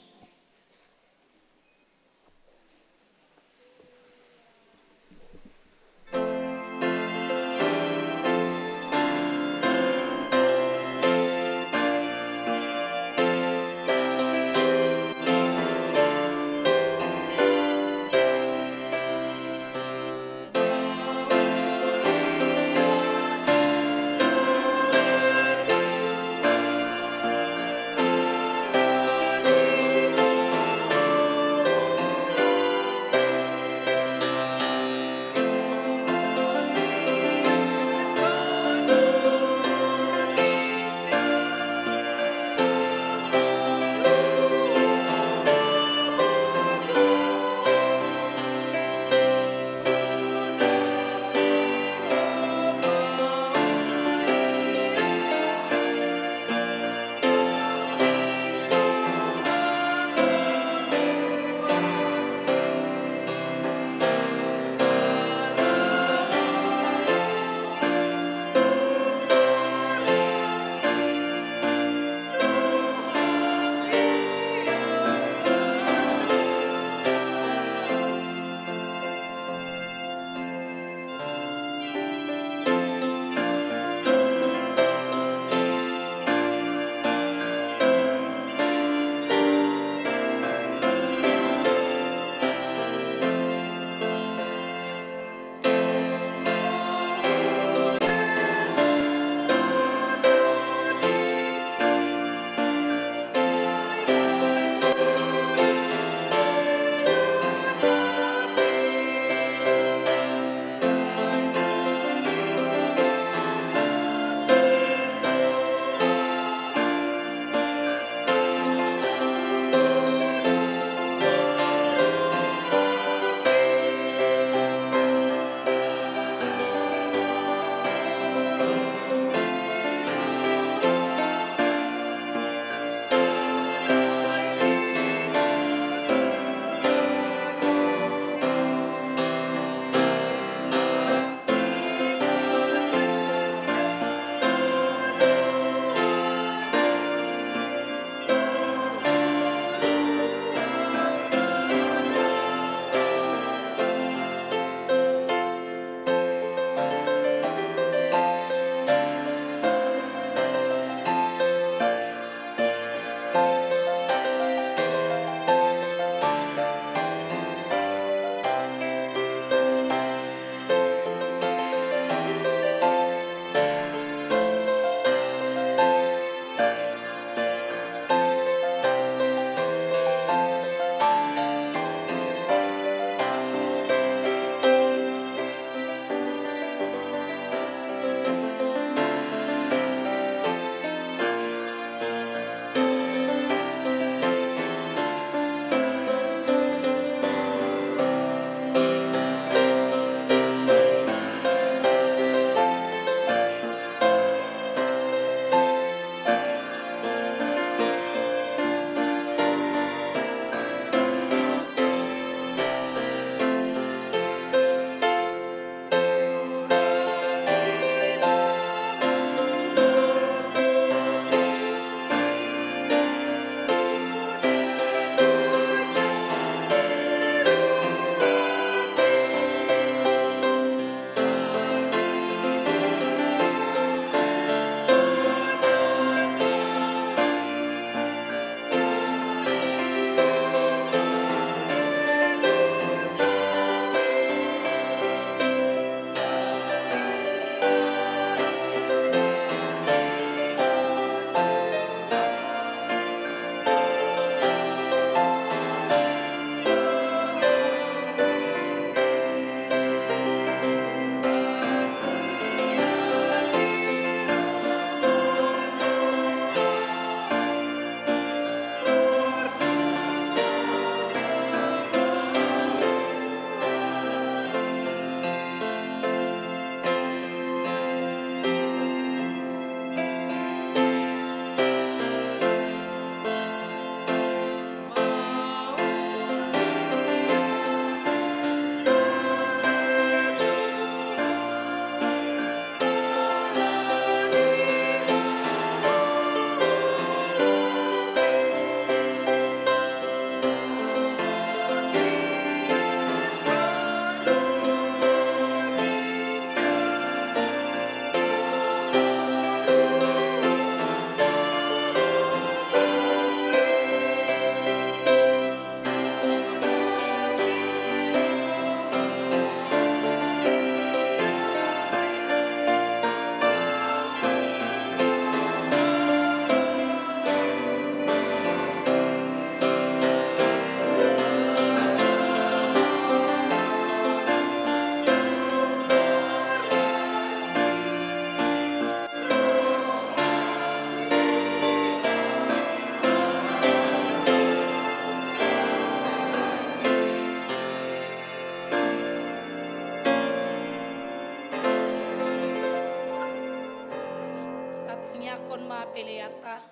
Tangiangkon ma peleanta.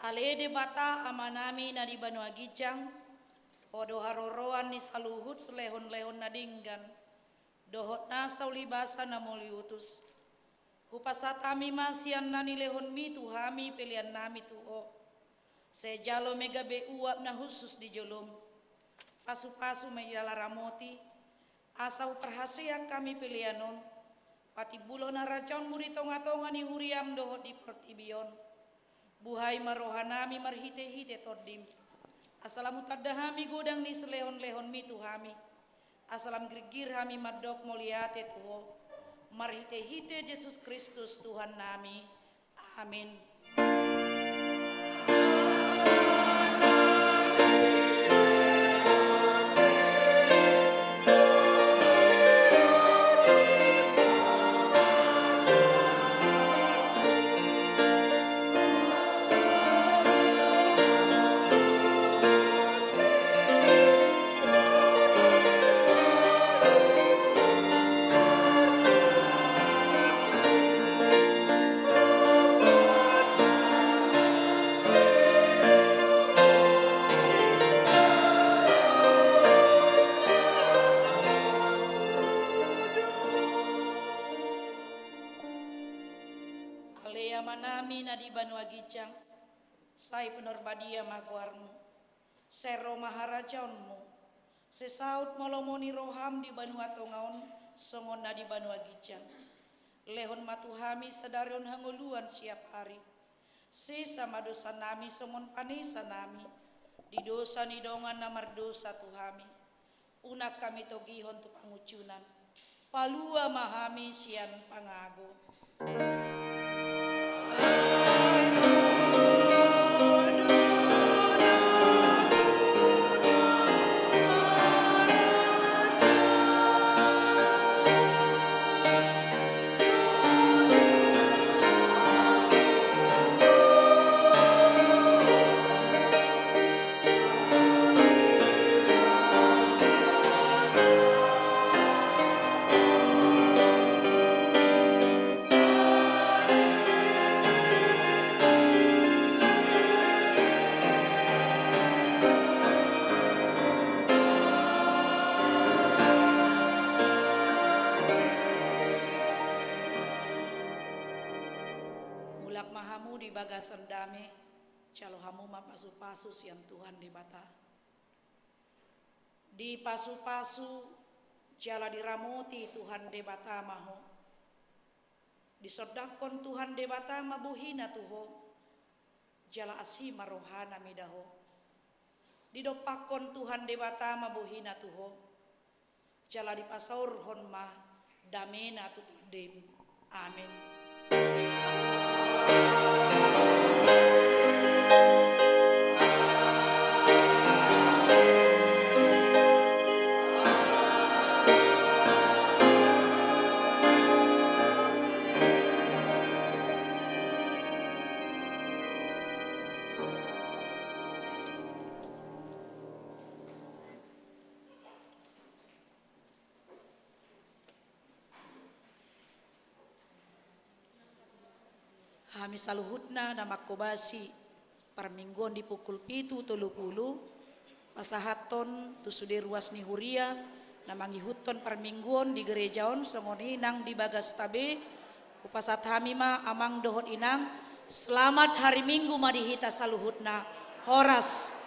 Ale Debata Amanami na di banua ginjang, Ho do haroroan ni saluhut silehonlehon na denggan dohot nasa ulibasa na mauliutus. Hupasahat hami ma sian na nilehonmi tu hami peleannami tu Ho. Sai jalo ma i gabe uap na hushus di jolom. Pasupasu ma i jala ramoti, asa huparhaseang hami pelean on patimbulhon harajaonmu di tongatonga ni huriam dohot di portibi on. Buhai ma rohanami marhitehite Tondim, asa lam hutanda hami godang ni silehonlehonmi tu hami, asa lam girgir hami mandok mauliate tu Ho, marhitehite Jesus Kristus Tuhannami. Amin. Ale Amanami na di banua ginjang, sai pinarbadia ma goarmu. Sai ro ma harajaonmu. Sai saut ma lomo ni roham di banua tonga on songon na di banua ginjang. Lehon ma tu hami sadari on hangoluan siap ari. Sesa ma dosanami songon panesanami di dosa ni dongan na mardosa tu hami. Unang hami togihon tu pangunjunan. Palua ma hami sian pangago. Mulak ma hamu di bagasan dame, jalo hamu ma pasupasu sian Tuhan Debata. Dipasupasu jala diramoti Tuhan Debata ma ho. Disondangkon Tuhan Debata ma bohina tu ho, jala asi ma rohana mida ho. Didompakkon Tuhan Debata ma bohina tu ho, jala dipasaorhon ma damena tu tondim. Amin. Hami saluhutna na manghobasi parmingguon di pukul pitu tolu pulu, pasahathon tu sude ruas ni huria na mangihuthon parmingguon di gereja on songon i nang di bagasta be, hupasahat hami ma amang dohot inang, selamat hari Minggu ma di hita saluhutna. Horas.